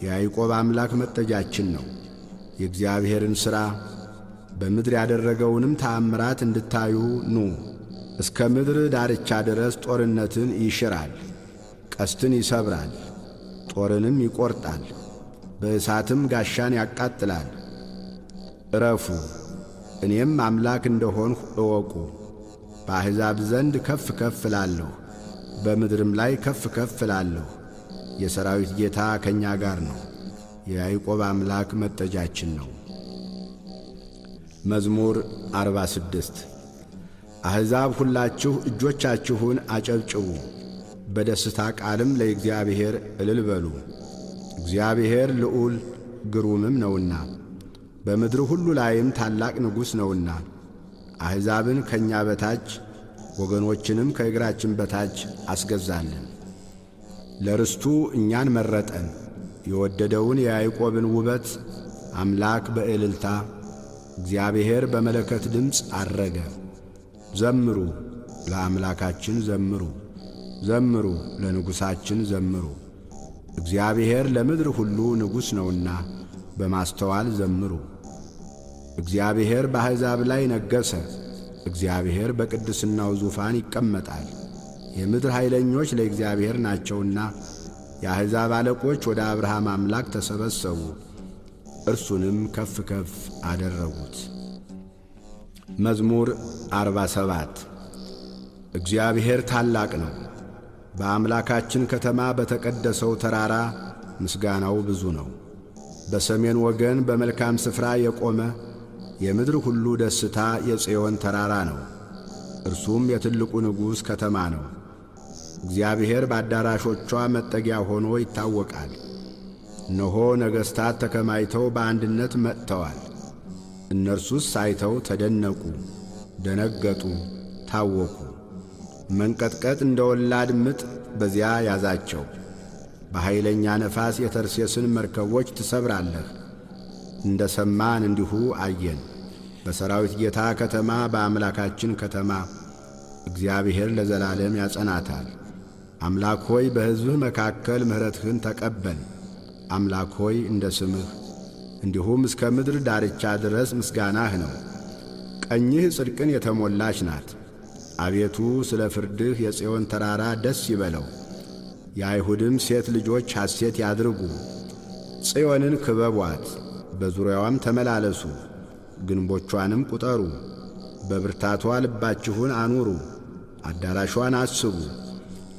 የያዕቆብ አምላክ መጠጊያችን ነው። የእግዚአብሔርን ሥራ በምድር ያደረገውንም ተአምራት እንድታዩ ኑ። እስከ ምድር ዳርቻ ድረስ ጦርነትን ይሽራል፣ ቀስትን ይሰብራል፣ ጦርንም ይቈርጣል፣ በእሳትም ጋሻን ያቃጥላል። እረፉ፣ እኔም አምላክ እንደሆንሁ እወቁ። በአሕዛብ ዘንድ ከፍ ከፍ እላለሁ፣ በምድርም ላይ ከፍ ከፍ እላለሁ። የሰራዊት ጌታ ከእኛ ጋር ነው፣ የያዕቆብ አምላክ መጠጃችን ነው። መዝሙር 46። አሕዛብ ሁላችሁ እጆቻችሁን አጨብጭቡ፣ በደስታ ቃልም ለእግዚአብሔር እልል በሉ። እግዚአብሔር ልዑል ግሩምም ነውና፣ በምድር ሁሉ ላይም ታላቅ ንጉሥ ነውና። አሕዛብን ከእኛ በታች ወገኖችንም ከእግራችን በታች አስገዛልን። ለርስቱ እኛን መረጠን፣ የወደደውን የያዕቆብን ውበት አምላክ በእልልታ እግዚአብሔር በመለከት ድምፅ አረገ። ዘምሩ ለአምላካችን ዘምሩ፣ ዘምሩ ለንጉሣችን ዘምሩ። እግዚአብሔር ለምድር ሁሉ ንጉሥ ነውና በማስተዋል ዘምሩ። እግዚአብሔር በአሕዛብ ላይ ነገሠ። እግዚአብሔር በቅድስናው ዙፋን ይቀመጣል። የምድር ኃይለኞች ለእግዚአብሔር ናቸውና የአሕዛብ አለቆች ወደ አብርሃም አምላክ ተሰበሰቡ፣ እርሱንም ከፍ ከፍ አደረጉት። መዝሙር 47። እግዚአብሔር ታላቅ ነው፣ በአምላካችን ከተማ በተቀደሰው ተራራ ምስጋናው ብዙ ነው። በሰሜን ወገን በመልካም ስፍራ የቆመ የምድር ሁሉ ደስታ የጽዮን ተራራ ነው። እርሱም የትልቁ ንጉሥ ከተማ ነው። እግዚአብሔር በአዳራሾቿ መጠጊያ ሆኖ ይታወቃል። እነሆ ነገሥታት ተከማይተው በአንድነት መጥተዋል። እነርሱስ አይተው ተደነቁ፣ ደነገጡ፣ ታወኩ። መንቀጥቀጥ እንደ ወላድ ምጥ በዚያ ያዛቸው። በኃይለኛ ነፋስ የተርሴስን መርከቦች ትሰብራለህ። እንደ ሰማን እንዲሁ አየን። በሠራዊት ጌታ ከተማ በአምላካችን ከተማ እግዚአብሔር ለዘላለም ያጸናታል። አምላክ ሆይ በሕዝብህ መካከል ምሕረትህን ተቀበል። አምላክ ሆይ እንደ ስምህ እንዲሁም እስከ ምድር ዳርቻ ድረስ ምስጋናህ ነው። ቀኝህ ጽድቅን የተሞላች ናት። አቤቱ ስለ ፍርድህ የጽዮን ተራራ ደስ ይበለው፣ የአይሁድም ሴት ልጆች ሐሴት ያድርጉ። ጽዮንን ክበቧት፣ በዙሪያዋም ተመላለሱ፣ ግንቦቿንም ቁጠሩ። በብርታቷ ልባችሁን አኑሩ፣ አዳራሿን አስቡ፣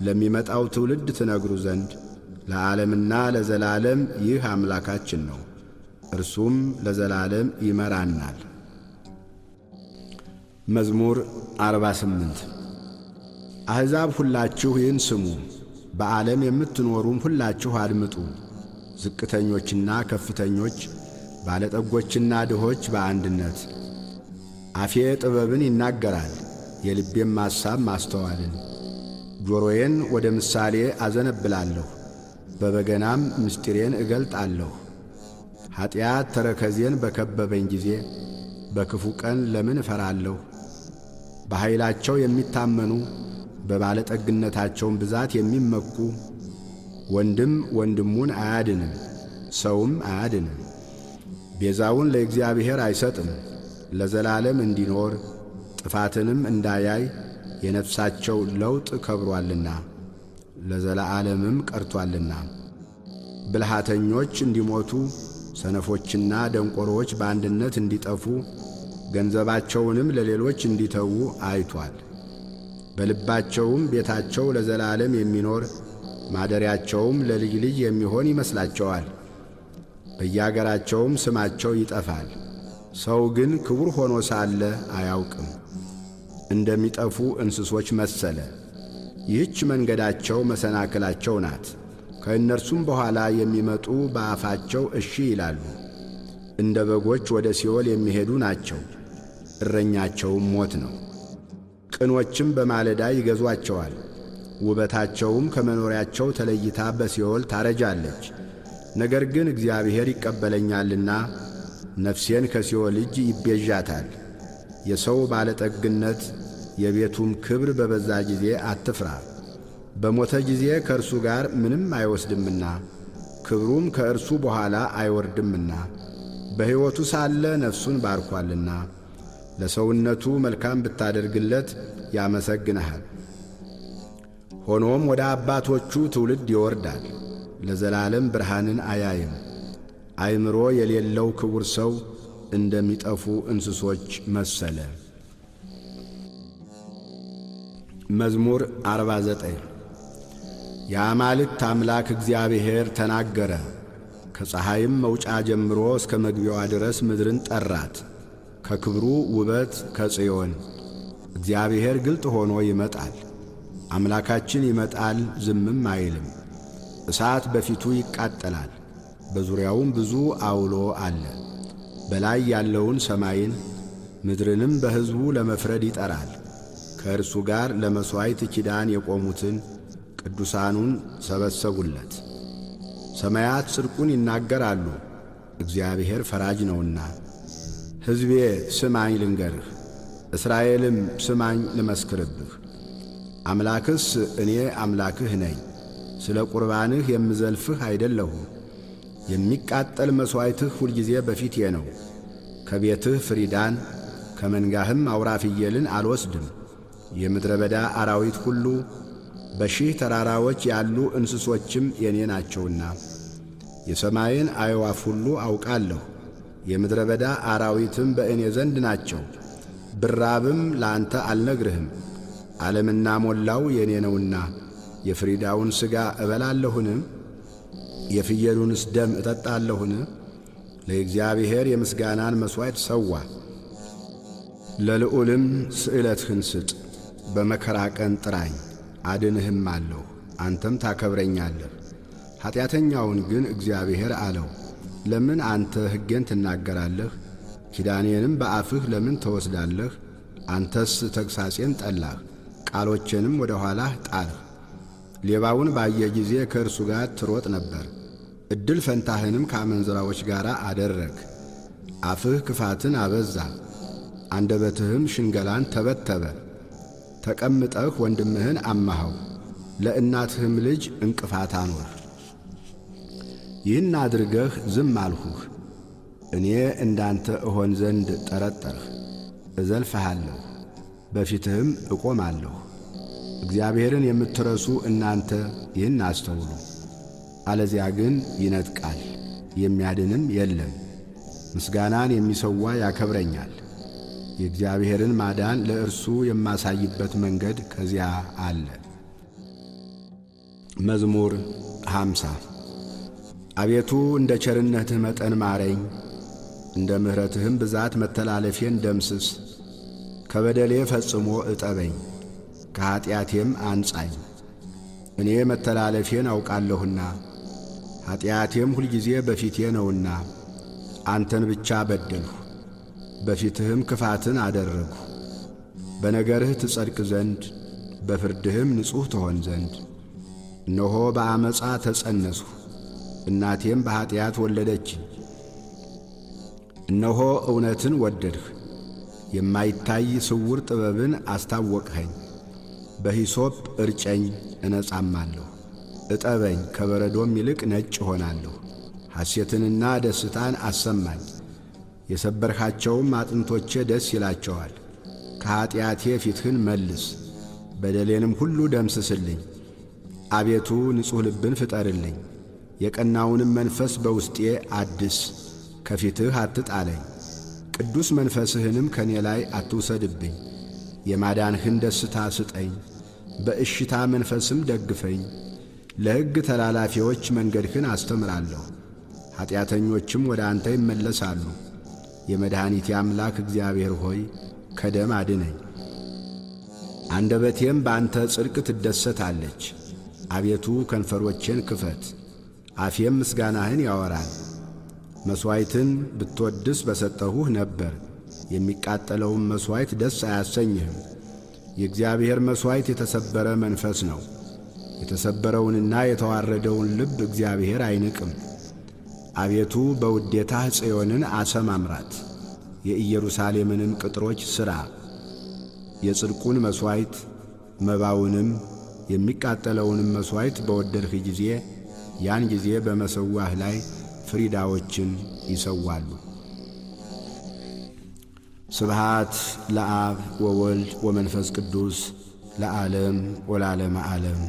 ለሚመጣው ትውልድ ትነግሩ ዘንድ ለዓለምና ለዘላለም ይህ አምላካችን ነው፣ እርሱም ለዘላለም ይመራናል። መዝሙር 48። አሕዛብ ሁላችሁ ይህን ስሙ፣ በዓለም የምትኖሩም ሁላችሁ አድምጡ። ዝቅተኞችና ከፍተኞች፣ ባለጠጎችና ድሆች በአንድነት። አፌ ጥበብን ይናገራል፣ የልቤም ሐሳብ ማስተዋልን። ጆሮዬን ወደ ምሳሌ አዘነብላለሁ፣ በበገናም ምስጢሬን እገልጣለሁ። ኀጢአት ተረከዜን በከበበኝ ጊዜ በክፉ ቀን ለምን እፈራለሁ? በኃይላቸው የሚታመኑ በባለጠግነታቸውም ብዛት የሚመኩ፣ ወንድም ወንድሙን አያድንም፣ ሰውም አያድንም። ቤዛውን ለእግዚአብሔር አይሰጥም፣ ለዘላለም እንዲኖር ጥፋትንም እንዳያይ የነፍሳቸው ለውጥ ከብሮአልና ለዘላለምም ቀርቶአልና። ብልሃተኞች እንዲሞቱ ሰነፎችና ደንቆሮዎች በአንድነት እንዲጠፉ ገንዘባቸውንም ለሌሎች እንዲተዉ አይቷል። በልባቸውም ቤታቸው ለዘላለም የሚኖር ማደሪያቸውም ለልጅ ልጅ የሚሆን ይመስላቸዋል። በያገራቸውም ስማቸው ይጠፋል። ሰው ግን ክቡር ሆኖ ሳለ አያውቅም፣ እንደሚጠፉ እንስሶች መሰለ። ይህች መንገዳቸው መሰናክላቸው ናት። ከእነርሱም በኋላ የሚመጡ በአፋቸው እሺ ይላሉ። እንደ በጎች ወደ ሲኦል የሚሄዱ ናቸው፣ እረኛቸውም ሞት ነው። ቅኖችም በማለዳ ይገዟቸዋል፣ ውበታቸውም ከመኖሪያቸው ተለይታ በሲኦል ታረጃለች። ነገር ግን እግዚአብሔር ይቀበለኛልና ነፍሴን ከሲኦል እጅ ይቤዣታል። የሰው ባለጠግነት የቤቱም ክብር በበዛ ጊዜ አትፍራ። በሞተ ጊዜ ከእርሱ ጋር ምንም አይወስድምና ክብሩም ከእርሱ በኋላ አይወርድምና በሕይወቱ ሳለ ነፍሱን ባርኳልና። ለሰውነቱ መልካም ብታደርግለት ያመሰግንሃል። ሆኖም ወደ አባቶቹ ትውልድ ይወርዳል፣ ለዘላለም ብርሃንን አያይም። አእምሮ የሌለው ክቡር ሰው እንደሚጠፉ እንስሶች መሰለ። መዝሙር 49። የአማልክት አምላክ እግዚአብሔር ተናገረ። ከፀሐይም መውጫ ጀምሮ እስከ መግቢያዋ ድረስ ምድርን ጠራት። ከክብሩ ውበት ከጽዮን እግዚአብሔር ግልጥ ሆኖ ይመጣል። አምላካችን ይመጣል፣ ዝምም አይልም። እሳት በፊቱ ይቃጠላል፣ በዙሪያውም ብዙ አውሎ አለ። በላይ ያለውን ሰማይን ምድርንም በሕዝቡ ለመፍረድ ይጠራል። ከእርሱ ጋር ለመሥዋዕት ኪዳን የቆሙትን ቅዱሳኑን ሰበሰቡለት። ሰማያት ጽድቁን ይናገራሉ፣ እግዚአብሔር ፈራጅ ነውና። ሕዝቤ ስማኝ ልንገርህ፣ እስራኤልም ስማኝ ልመስክርብህ። አምላክስ እኔ አምላክህ ነኝ፣ ስለ ቁርባንህ የምዘልፍህ አይደለሁም። የሚቃጠል መሥዋዕትህ ሁልጊዜ በፊቴ ነው። ከቤትህ ፍሪዳን ከመንጋህም አውራ ፍየልን አልወስድም። የምድረ በዳ አራዊት ሁሉ በሺህ ተራራዎች ያሉ እንስሶችም የኔ ናቸውና። የሰማይን አዕዋፍ ሁሉ አውቃለሁ፣ የምድረ በዳ አራዊትም በእኔ ዘንድ ናቸው። ብራብም ለአንተ አልነግርህም፣ ዓለምና ሞላው የኔ ነውና። የፍሪዳውን ሥጋ እበላለሁን? የፍየሉንስ ደም እጠጣለሁን? ለእግዚአብሔር የምስጋናን መሥዋዕት ሰዋ፣ ለልዑልም ስእለትህን ስጥ። በመከራ ቀን ጥራኝ አድንህም አለሁ፣ አንተም ታከብረኛለህ። ኀጢአተኛውን ግን እግዚአብሔር አለው፣ ለምን አንተ ሕጌን ትናገራለህ? ኪዳኔንም በአፍህ ለምን ትወስዳለህ? አንተስ ተግሣጼን ጠላህ፣ ቃሎቼንም ወደ ኋላህ ጣልህ። ሌባውን ባየ ጊዜ ከእርሱ ጋር ትሮጥ ነበር፣ ዕድል ፈንታህንም ከአመንዝራዎች ጋር አደረግ። አፍህ ክፋትን አበዛ፣ አንደበትህም ሽንገላን ተበተበ። ተቀምጠህ ወንድምህን አማኸው፣ ለእናትህም ልጅ እንቅፋት አኖርህ። ይህን አድርገህ ዝም አልሁህ። እኔ እንዳንተ እሆን ዘንድ ጠረጠርህ። እዘልፍሃለሁ፣ በፊትህም እቆማለሁ። እግዚአብሔርን የምትረሱ እናንተ ይህን አስተውሉ። አለዚያ ግን ይነጥቃል፣ የሚያድንም የለም። ምስጋናን የሚሰዋ ያከብረኛል። የእግዚአብሔርን ማዳን ለእርሱ የማሳይበት መንገድ ከዚያ አለ። መዝሙር 50። አቤቱ እንደ ቸርነትህ መጠን ማረኝ፣ እንደ ምሕረትህም ብዛት መተላለፌን ደምስስ። ከበደሌ ፈጽሞ እጠበኝ፣ ከኀጢአቴም አንጻኝ። እኔ መተላለፌን አውቃለሁና ኀጢአቴም ሁልጊዜ በፊቴ ነውና። አንተን ብቻ በደልሁ፣ በፊትህም ክፋትን አደረግሁ። በነገርህ ትጸድቅ ዘንድ በፍርድህም ንጹሕ ትሆን ዘንድ። እነሆ በዓመፃ ተጸነስሁ፣ እናቴም በኀጢአት ወለደችኝ። እነሆ እውነትን ወደድህ፣ የማይታይ ስውር ጥበብን አስታወቅኸኝ። በሂሶጵ እርጨኝ እነጻማለሁ፣ እጠበኝ ከበረዶም ይልቅ ነጭ እሆናለሁ። ሐሴትንና ደስታን አሰማኝ፣ የሰበርኻቸውም አጥንቶቼ ደስ ይላቸዋል። ከኀጢአቴ ፊትህን መልስ፣ በደሌንም ሁሉ ደምስስልኝ። አቤቱ ንጹሕ ልብን ፍጠርልኝ፣ የቀናውንም መንፈስ በውስጤ አድስ። ከፊትህ አትጣለኝ፣ ቅዱስ መንፈስህንም ከኔ ላይ አትውሰድብኝ። የማዳንህን ደስታ ስጠኝ፣ በእሽታ መንፈስም ደግፈኝ። ለሕግ ተላላፊዎች መንገድህን አስተምራለሁ፣ ኀጢአተኞችም ወደ አንተ ይመለሳሉ። የመድኃኒቴ አምላክ እግዚአብሔር ሆይ ከደም አድነኝ። አንደበቴም በአንተ ጽድቅ ትደሰታለች። አቤቱ ከንፈሮቼን ክፈት፣ አፌም ምስጋናህን ያወራል። መሥዋዕትን ብትወድስ በሰጠሁህ ነበር፣ የሚቃጠለውም መሥዋዕት ደስ አያሰኝህም። የእግዚአብሔር መሥዋዕት የተሰበረ መንፈስ ነው። የተሰበረውንና የተዋረደውን ልብ እግዚአብሔር አይንቅም። አቤቱ በውዴታህ ጽዮንን አሰማምራት፣ የኢየሩሳሌምንም ቅጥሮች ሥራ። የጽድቁን መሥዋዕት መባውንም የሚቃጠለውንም መሥዋዕት በወደድህ ጊዜ ያን ጊዜ በመሠዊያህ ላይ ፍሪዳዎችን ይሰዋሉ። ስብሃት ለአብ ወወልድ ወመንፈስ ቅዱስ ለዓለም ወለዓለመ ዓለም።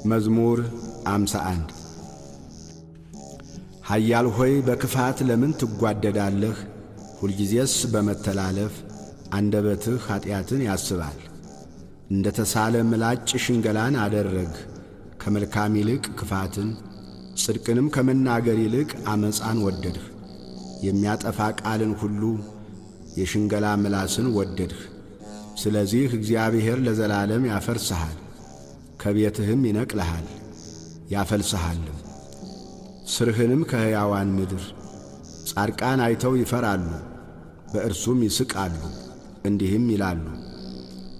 መዝሙር 51። ኃያል ሆይ በክፋት ለምን ትጓደዳለህ? ሁልጊዜስ በመተላለፍ አንደበትህ ኀጢአትን ያስባል። እንደ ተሳለ ምላጭ ሽንገላን አደረግህ። ከመልካም ይልቅ ክፋትን፣ ጽድቅንም ከመናገር ይልቅ አመፃን ወደድህ። የሚያጠፋ ቃልን ሁሉ የሽንገላ ምላስን ወደድህ። ስለዚህ እግዚአብሔር ለዘላለም ያፈርስሃል፣ ከቤትህም ይነቅልሃል ያፈልስሃልም፣ ስርህንም ከሕያዋን ምድር። ጻድቃን አይተው ይፈራሉ፣ በእርሱም ይስቃሉ፣ እንዲህም ይላሉ፦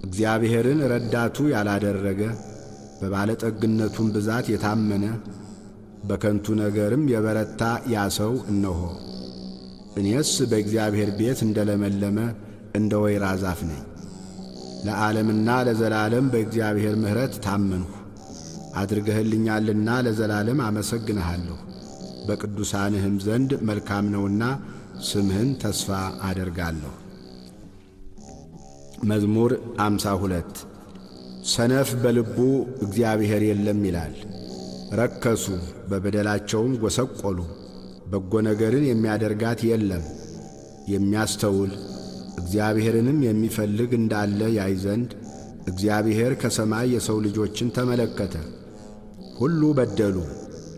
እግዚአብሔርን ረዳቱ ያላደረገ፣ በባለጠግነቱም ብዛት የታመነ፣ በከንቱ ነገርም የበረታ ያ ሰው እነሆ። እኔስ በእግዚአብሔር ቤት እንደ ለመለመ እንደ ወይራ ዛፍ ነኝ። ለዓለምና ለዘላለም በእግዚአብሔር ምሕረት ታመንሁ። አድርገህልኛልና ለዘላለም አመሰግንሃለሁ። በቅዱሳንህም ዘንድ መልካም ነውና ስምህን ተስፋ አደርጋለሁ። መዝሙር 52። ሰነፍ በልቡ እግዚአብሔር የለም ይላል። ረከሱ፣ በበደላቸውም ጐሰቈሉ። በጎ ነገርን የሚያደርጋት የለም። የሚያስተውል እግዚአብሔርንም የሚፈልግ እንዳለ ያይ ዘንድ እግዚአብሔር ከሰማይ የሰው ልጆችን ተመለከተ። ሁሉ በደሉ፣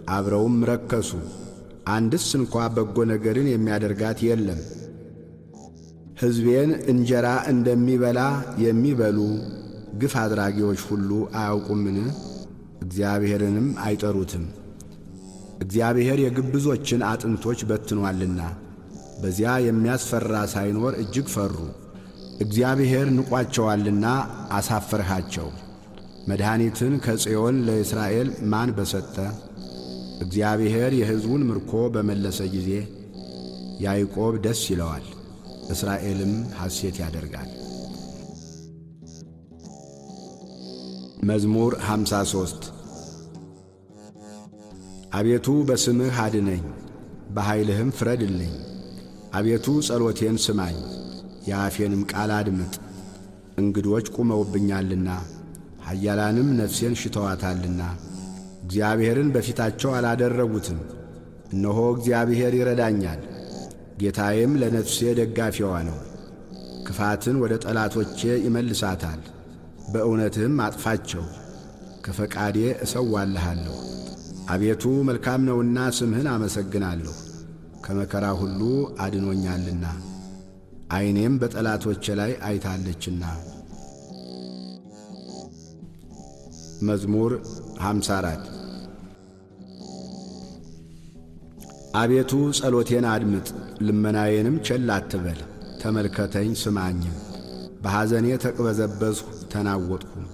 አብረውም ረከሱ። አንድስ እንኳ በጎ ነገርን የሚያደርጋት የለም። ሕዝቤን እንጀራ እንደሚበላ የሚበሉ ግፍ አድራጊዎች ሁሉ አያውቁምን? እግዚአብሔርንም አይጠሩትም። እግዚአብሔር የግብዞችን አጥንቶች በትኗልና በዚያ የሚያስፈራ ሳይኖር እጅግ ፈሩ። እግዚአብሔር ንቋቸዋልና አሳፈርሃቸው። መድኃኒትን ከጽዮን ለእስራኤል ማን በሰጠ? እግዚአብሔር የሕዝቡን ምርኮ በመለሰ ጊዜ ያዕቆብ ደስ ይለዋል፣ እስራኤልም ሐሴት ያደርጋል። መዝሙር 53። አቤቱ በስምህ አድነኝ፣ በኃይልህም ፍረድልኝ። አቤቱ ጸሎቴን ስማኝ፣ የአፌንም ቃል አድምጥ። እንግዶች ቁመውብኛልና ኃያላንም ነፍሴን ሽተዋታልና፣ እግዚአብሔርን በፊታቸው አላደረጉትም። እነሆ እግዚአብሔር ይረዳኛል፣ ጌታዬም ለነፍሴ ደጋፊዋ ነው። ክፋትን ወደ ጠላቶቼ ይመልሳታል፣ በእውነትህም አጥፋቸው። ከፈቃዴ እሰዋልሃለሁ። አቤቱ መልካም ነውና ስምህን አመሰግናለሁ፣ ከመከራ ሁሉ አድኖኛልና፣ ዐይኔም በጠላቶቼ ላይ አይታለችና። መዝሙር 54። አቤቱ ጸሎቴን አድምጥ፣ ልመናዬንም ቸል አትበል። ተመልከተኝ ስማኝም። በሐዘኔ ተቅበዘበዝሁ ተናወጥሁም።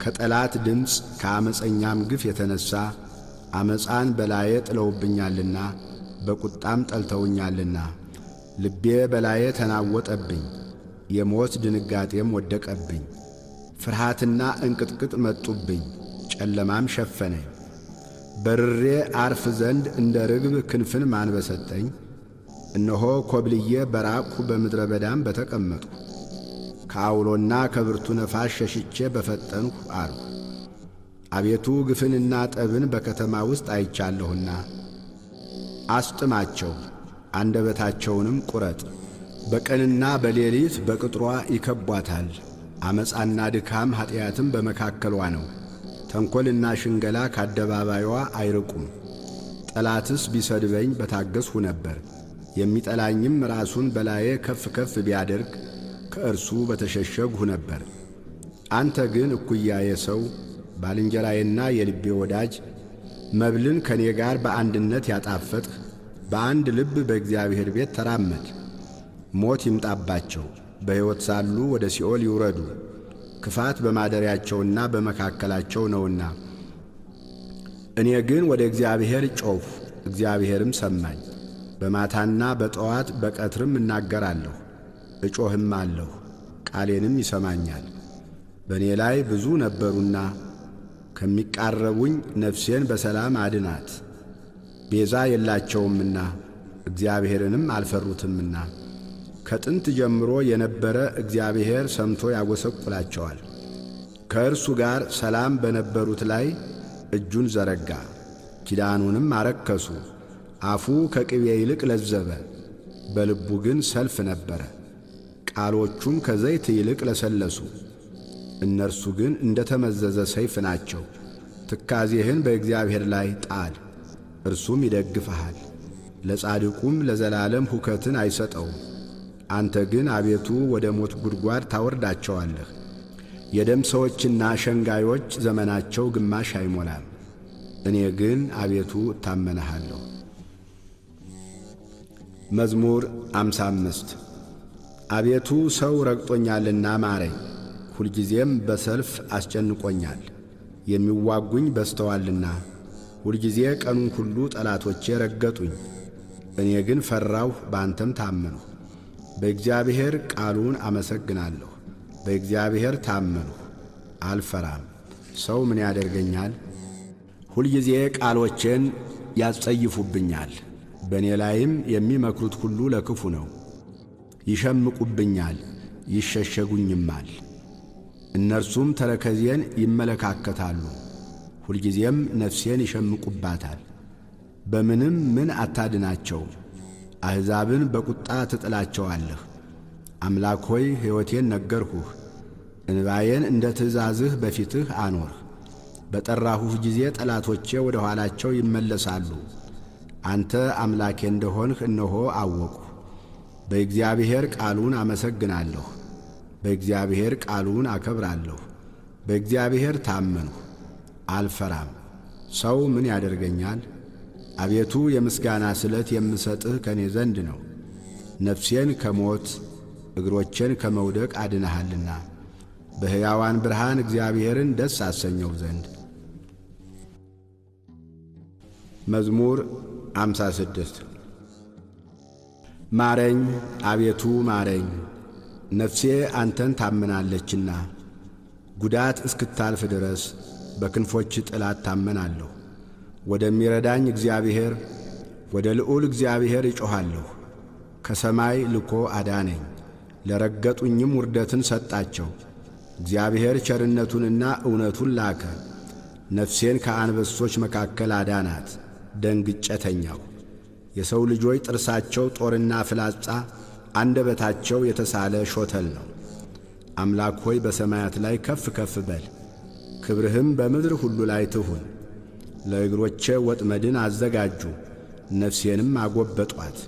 ከጠላት ድምፅ ከዓመፀኛም ግፍ የተነሣ ዓመፃን በላዬ ጥለውብኛልና በቁጣም ጠልተውኛልና። ልቤ በላዬ ተናወጠብኝ፣ የሞት ድንጋጤም ወደቀብኝ። ፍርሃትና እንቅጥቅጥ መጡብኝ፣ ጨለማም ሸፈነኝ። በርሬ አርፍ ዘንድ እንደ ርግብ ክንፍን ማን በሰጠኝ? እነሆ ኮብልዬ በራቅሁ፣ በምድረ በዳም በተቀመጥሁ። ከአውሎና ከብርቱ ነፋስ ሸሽቼ በፈጠንሁ አልሁ። አቤቱ ግፍንና ጠብን በከተማ ውስጥ አይቻለሁና፣ አስጥማቸው፣ አንደበታቸውንም ቁረጥ። በቀንና በሌሊት በቅጥሯ ይከቧታል። ዓመፃና ድካም ኀጢአትም በመካከሏ ነው። ተንኰልና ሽንገላ ካደባባይዋ አይርቁም። ጠላትስ ቢሰድበኝ በታገስሁ ነበር። የሚጠላኝም ራሱን በላዬ ከፍ ከፍ ቢያደርግ ከእርሱ በተሸሸግሁ ነበር። አንተ ግን እኩያዬ ሰው፣ ባልንጀራዬና የልቤ ወዳጅ፣ መብልን ከእኔ ጋር በአንድነት ያጣፈጥህ፣ በአንድ ልብ በእግዚአብሔር ቤት ተራመድ። ሞት ይምጣባቸው፣ በሕይወት ሳሉ ወደ ሲኦል ይውረዱ፣ ክፋት በማደሪያቸውና በመካከላቸው ነውና። እኔ ግን ወደ እግዚአብሔር ጮኽሁ፣ እግዚአብሔርም ሰማኝ። በማታና በጠዋት በቀትርም እናገራለሁ፣ እጮህም አለሁ፣ ቃሌንም ይሰማኛል። በእኔ ላይ ብዙ ነበሩና ከሚቃረቡኝ ነፍሴን በሰላም አድናት። ቤዛ የላቸውምና እግዚአብሔርንም አልፈሩትምና። ከጥንት ጀምሮ የነበረ እግዚአብሔር ሰምቶ ያጐሰቁላቸዋል። ከእርሱ ጋር ሰላም በነበሩት ላይ እጁን ዘረጋ፣ ኪዳኑንም አረከሱ። አፉ ከቅቤ ይልቅ ለዘበ፣ በልቡ ግን ሰልፍ ነበረ። ቃሎቹም ከዘይት ይልቅ ለሰለሱ፣ እነርሱ ግን እንደ ተመዘዘ ሰይፍ ናቸው። ትካዜህን በእግዚአብሔር ላይ ጣል፣ እርሱም ይደግፍሃል። ለጻድቁም ለዘላለም ሁከትን አይሰጠውም። አንተ ግን አቤቱ ወደ ሞት ጉድጓድ ታወርዳቸዋለህ። የደም ሰዎችና ሸንጋዮች ዘመናቸው ግማሽ አይሞላም። እኔ ግን አቤቱ እታመንሃለሁ። መዝሙር 55። አቤቱ ሰው ረግጦኛልና ማረኝ፣ ሁልጊዜም በሰልፍ አስጨንቆኛል። የሚዋጉኝ በዝተዋልና ሁልጊዜ ቀኑን ሁሉ ጠላቶቼ ረገጡኝ። እኔ ግን ፈራሁ፣ በአንተም ታመንሁ። በእግዚአብሔር ቃሉን አመሰግናለሁ። በእግዚአብሔር ታመንሁ፣ አልፈራም። ሰው ምን ያደርገኛል? ሁልጊዜ ቃሎቼን ያስጸይፉብኛል። በእኔ ላይም የሚመክሩት ሁሉ ለክፉ ነው። ይሸምቁብኛል፣ ይሸሸጉኝማል። እነርሱም ተረከዜን ይመለካከታሉ፣ ሁልጊዜም ነፍሴን ይሸምቁባታል። በምንም ምን አታድናቸው፣ አሕዛብን በቁጣ ትጥላቸዋለህ። አምላክ ሆይ ሕይወቴን ነገርሁህ፣ እንባዬን እንደ ትእዛዝህ በፊትህ አኖርህ። በጠራሁህ ጊዜ ጠላቶቼ ወደ ኋላቸው ይመለሳሉ። አንተ አምላኬ እንደሆንህ እነሆ አወቅሁ። በእግዚአብሔር ቃሉን አመሰግናለሁ፣ በእግዚአብሔር ቃሉን አከብራለሁ። በእግዚአብሔር ታመንሁ፣ አልፈራም። ሰው ምን ያደርገኛል? አቤቱ የምስጋና ስለት የምሰጥህ ከእኔ ዘንድ ነው። ነፍሴን ከሞት እግሮቼን ከመውደቅ አድነሃልና በሕያዋን ብርሃን እግዚአብሔርን ደስ አሰኘው ዘንድ። መዝሙር 56። ማረኝ አቤቱ ማረኝ፣ ነፍሴ አንተን ታምናለችና። ጉዳት እስክታልፍ ድረስ በክንፎች ጥላ ታመናለሁ። ወደሚረዳኝ እግዚአብሔር ወደ ልዑል እግዚአብሔር እጮኻለሁ። ከሰማይ ልኮ አዳነኝ፣ ለረገጡኝም ውርደትን ሰጣቸው። እግዚአብሔር ቸርነቱንና እውነቱን ላከ፣ ነፍሴን ከአንበሶች መካከል አዳናት። ደንግጬ ተኛሁ። የሰው ልጆች ጥርሳቸው ጦርና ፍላጻ፣ አንደበታቸው የተሳለ ሾተል ነው። አምላክ ሆይ በሰማያት ላይ ከፍ ከፍ በል፣ ክብርህም በምድር ሁሉ ላይ ትሁን። ለእግሮቼ ወጥመድን አዘጋጁ፣ ነፍሴንም አጐበጧት።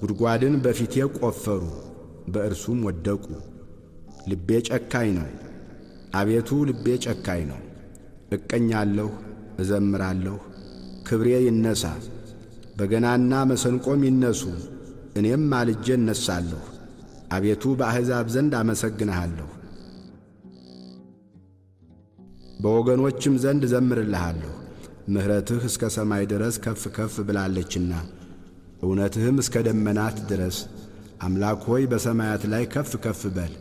ጉድጓድን በፊቴ ቆፈሩ፣ በእርሱም ወደቁ። ልቤ ጨካኝ ነው፣ አቤቱ ልቤ ጨካኝ ነው። እቀኛለሁ፣ እዘምራለሁ፣ ክብሬ ይነሣ። በገናና መሰንቆም ይነሱ፣ እኔም ማልጄ እነሣለሁ። አቤቱ በአሕዛብ ዘንድ አመሰግንሃለሁ፣ በወገኖችም ዘንድ እዘምርልሃለሁ። ምሕረትህ እስከ ሰማይ ድረስ ከፍ ከፍ ብላለችና እውነትህም እስከ ደመናት ድረስ። አምላክ ሆይ በሰማያት ላይ ከፍ ከፍ በል፣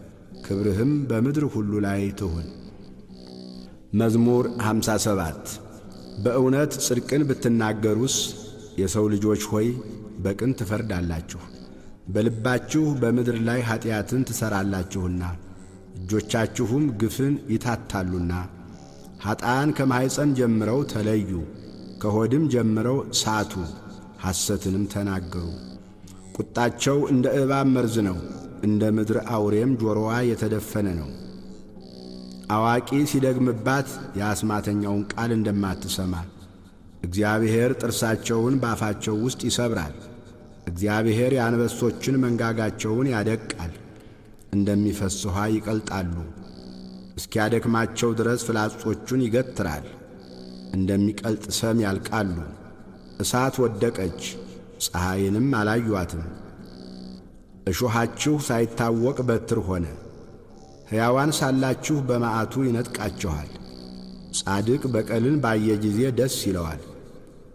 ክብርህም በምድር ሁሉ ላይ ትሁን። መዝሙር 57። በእውነት ጽድቅን ብትናገሩስ የሰው ልጆች ሆይ በቅን ትፈርዳላችሁ። በልባችሁ በምድር ላይ ኀጢአትን ትሠራላችሁና እጆቻችሁም ግፍን ይታታሉና። ኀጣን ከማኅፀን ጀምረው ተለዩ፣ ከሆድም ጀምረው ሳቱ፣ ሐሰትንም ተናገሩ። ቁጣቸው እንደ እባብ መርዝ ነው፣ እንደ ምድር አውሬም ጆሮዋ የተደፈነ ነው። አዋቂ ሲደግምባት የአስማተኛውን ቃል እንደማትሰማ እግዚአብሔር ጥርሳቸውን ባፋቸው ውስጥ ይሰብራል። እግዚአብሔር የአንበሶችን መንጋጋቸውን ያደቅቃል፣ እንደሚፈስ ውኃ ይቀልጣሉ። እስኪያደክማቸው ድረስ ፍላጾቹን ይገትራል፣ እንደሚቀልጥ ሰም ያልቃሉ። እሳት ወደቀች፣ ፀሐይንም አላዩአትም። እሾኻችሁ ሳይታወቅ በትር ሆነ። ሕያዋን ሳላችሁ በመዓቱ ይነጥቃችኋል። ጻድቅ በቀልን ባየ ጊዜ ደስ ይለዋል፣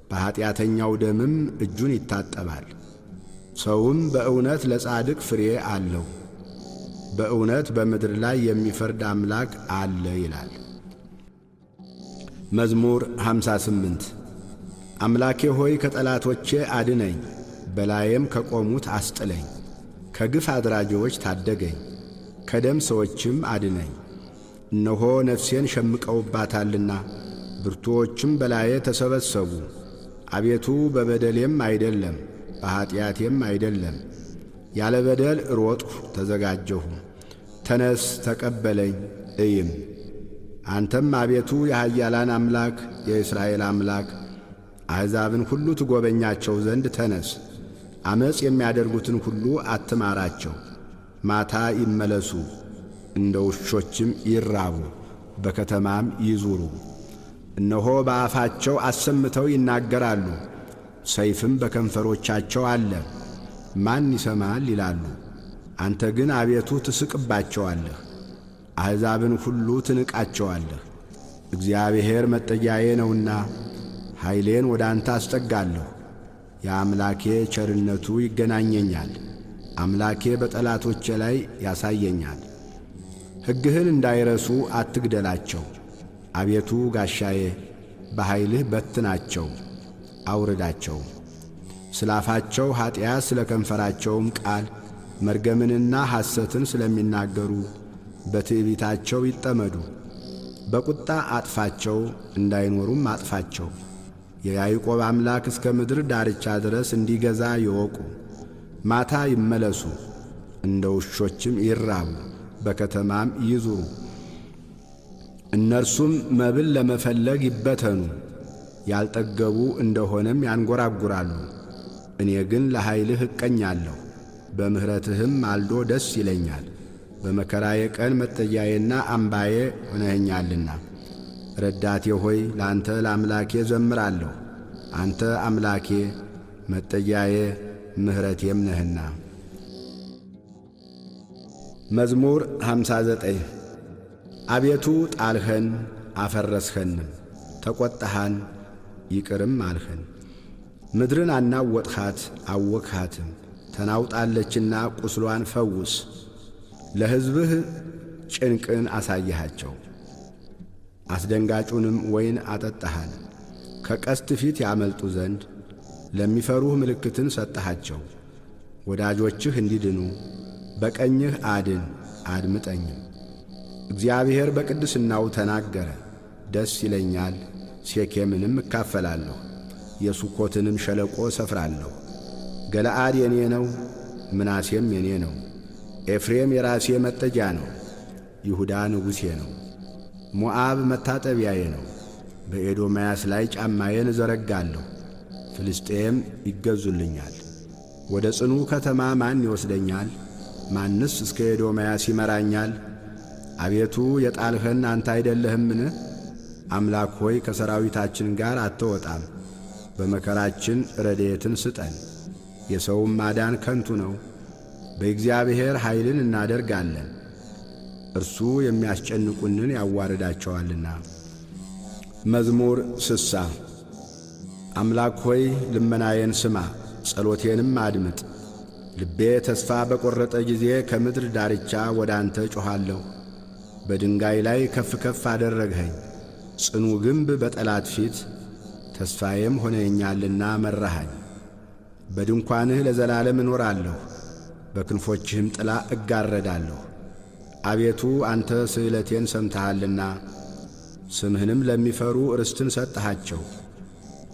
በኀጢአተኛው ደምም እጁን ይታጠባል። ሰውም በእውነት ለጻድቅ ፍሬ አለው፣ በእውነት በምድር ላይ የሚፈርድ አምላክ አለ ይላል። መዝሙር 58። አምላኬ ሆይ ከጠላቶቼ አድነኝ፣ በላዬም ከቆሙት አስጥለኝ። ከግፍ አድራጊዎች ታደገኝ፣ ከደም ሰዎችም አድነኝ። እነሆ ነፍሴን ሸምቀውባታልና ብርቱዎችም በላዬ ተሰበሰቡ። አቤቱ በበደሌም አይደለም በኀጢአቴም አይደለም፣ ያለ በደል ሮጥሁ ተዘጋጀሁ። ተነስ ተቀበለኝ እይም። አንተም አቤቱ የኃያላን አምላክ የእስራኤል አምላክ አሕዛብን ሁሉ ትጐበኛቸው ዘንድ ተነስ። ዓመፅ የሚያደርጉትን ሁሉ አትማራቸው። ማታ ይመለሱ፣ እንደ ውሾችም ይራቡ፣ በከተማም ይዙሩ። እነሆ በአፋቸው አሰምተው ይናገራሉ፣ ሰይፍም በከንፈሮቻቸው አለ። ማን ይሰማል ይላሉ። አንተ ግን አቤቱ ትስቅባቸዋለህ፣ አሕዛብን ሁሉ ትንቃቸዋለህ። እግዚአብሔር መጠጊያዬ ነውና ኃይሌን ወደ አንተ አስጠጋለሁ። የአምላኬ ቸርነቱ ይገናኘኛል፣ አምላኬ በጠላቶቼ ላይ ያሳየኛል። ሕግህን እንዳይረሱ አትግደላቸው። አቤቱ ጋሻዬ በኃይልህ በትናቸው፣ አውርዳቸው። ስለ አፋቸው ኀጢአት ስለ ከንፈራቸውም ቃል መርገምንና ሐሰትን ስለሚናገሩ በትዕቢታቸው ይጠመዱ። በቁጣ አጥፋቸው፣ እንዳይኖሩም አጥፋቸው። የያዕቆብ አምላክ እስከ ምድር ዳርቻ ድረስ እንዲገዛ ይወቁ። ማታ ይመለሱ፣ እንደ ውሾችም ይራቡ፣ በከተማም ይዙሩ። እነርሱም መብል ለመፈለግ ይበተኑ፣ ያልጠገቡ እንደሆነም ያንጐራጉራሉ። እኔ ግን ለኃይልህ እቀኛለሁ፣ በምሕረትህም ማልዶ ደስ ይለኛል። በመከራዬ ቀን መጠጊያዬና አምባዬ ሆነኸኛልና። ረዳቴ ሆይ ለአንተ ለአምላኬ ዘምራለሁ። አንተ አምላኬ መጠጊያዬ ምሕረቴም ነህና። መዝሙር 59። አቤቱ ጣልኸን አፈረስኸንም፣ ተቈጣሃን ይቅርም አልኸን። ምድርን አናወጥኻት አወክሃትም፣ ተናውጣለችና ቁስሏን ፈውስ። ለሕዝብህ ጭንቅን አሳየሃቸው፣ አስደንጋጩንም ወይን አጠጣሃል። ከቀስት ፊት ያመልጡ ዘንድ ለሚፈሩህ ምልክትን ሰጠሃቸው። ወዳጆችህ እንዲድኑ በቀኝህ አድን፣ አድምጠኝም። እግዚአብሔር በቅድስናው ተናገረ፣ ደስ ይለኛል። ሴኬምንም እካፈላለሁ፣ የሱኮትንም ሸለቆ እሰፍራለሁ። ገለዓድ የኔ ነው፣ ምናሴም የኔ ነው። ኤፍሬም የራሴ መጠጊያ ነው፣ ይሁዳ ንጉሴ ነው። ሞዓብ መታጠቢያዬ ነው። በኤዶምያስ ላይ ጫማዬን እዘረጋለሁ፣ ፍልስጤም ይገዙልኛል። ወደ ጽኑ ከተማ ማን ይወስደኛል? ማንስ እስከ ኤዶምያስ ይመራኛል? አቤቱ የጣልኸን አንተ አይደለህምን? አምላክ ሆይ ከሰራዊታችን ጋር አትወጣም። በመከራችን ረድኤትን ስጠን፣ የሰውም ማዳን ከንቱ ነው። በእግዚአብሔር ኃይልን እናደርጋለን፣ እርሱ የሚያስጨንቁንን ያዋርዳቸዋልና። መዝሙር 60። አምላክ ሆይ ልመናዬን ስማ፣ ጸሎቴንም አድምጥ። ልቤ ተስፋ በቈረጠ ጊዜ ከምድር ዳርቻ ወደ አንተ ጮኻለሁ። በድንጋይ ላይ ከፍ ከፍ አደረግኸኝ፣ ጽኑ ግንብ በጠላት ፊት ተስፋዬም ሆነኛልና መራኸኝ። በድንኳንህ ለዘላለም እኖራለሁ፣ በክንፎችህም ጥላ እጋረዳለሁ። አቤቱ አንተ ስእለቴን ሰምተሃልና ስምህንም ለሚፈሩ ርስትን ሰጠሃቸው።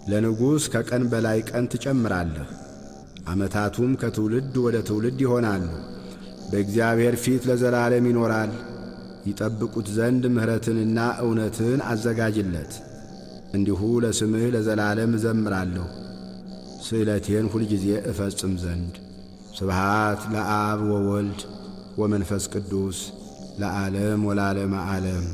ለንጉሥ ከቀን በላይ ቀን ትጨምራለህ፣ ዓመታቱም ከትውልድ ወደ ትውልድ ይሆናሉ። በእግዚአብሔር ፊት ለዘላለም ይኖራል። ይጠብቁት ዘንድ ምሕረትንና እውነትን አዘጋጅለት። እንዲሁ ለስምህ ለዘላለም እዘምራለሁ፣ ስእለቴን ሁልጊዜ እፈጽም ዘንድ። ስብሃት ለአብ ወወልድ ወመንፈስ ቅዱስ ለዓለም ወለዓለመ ዓለም።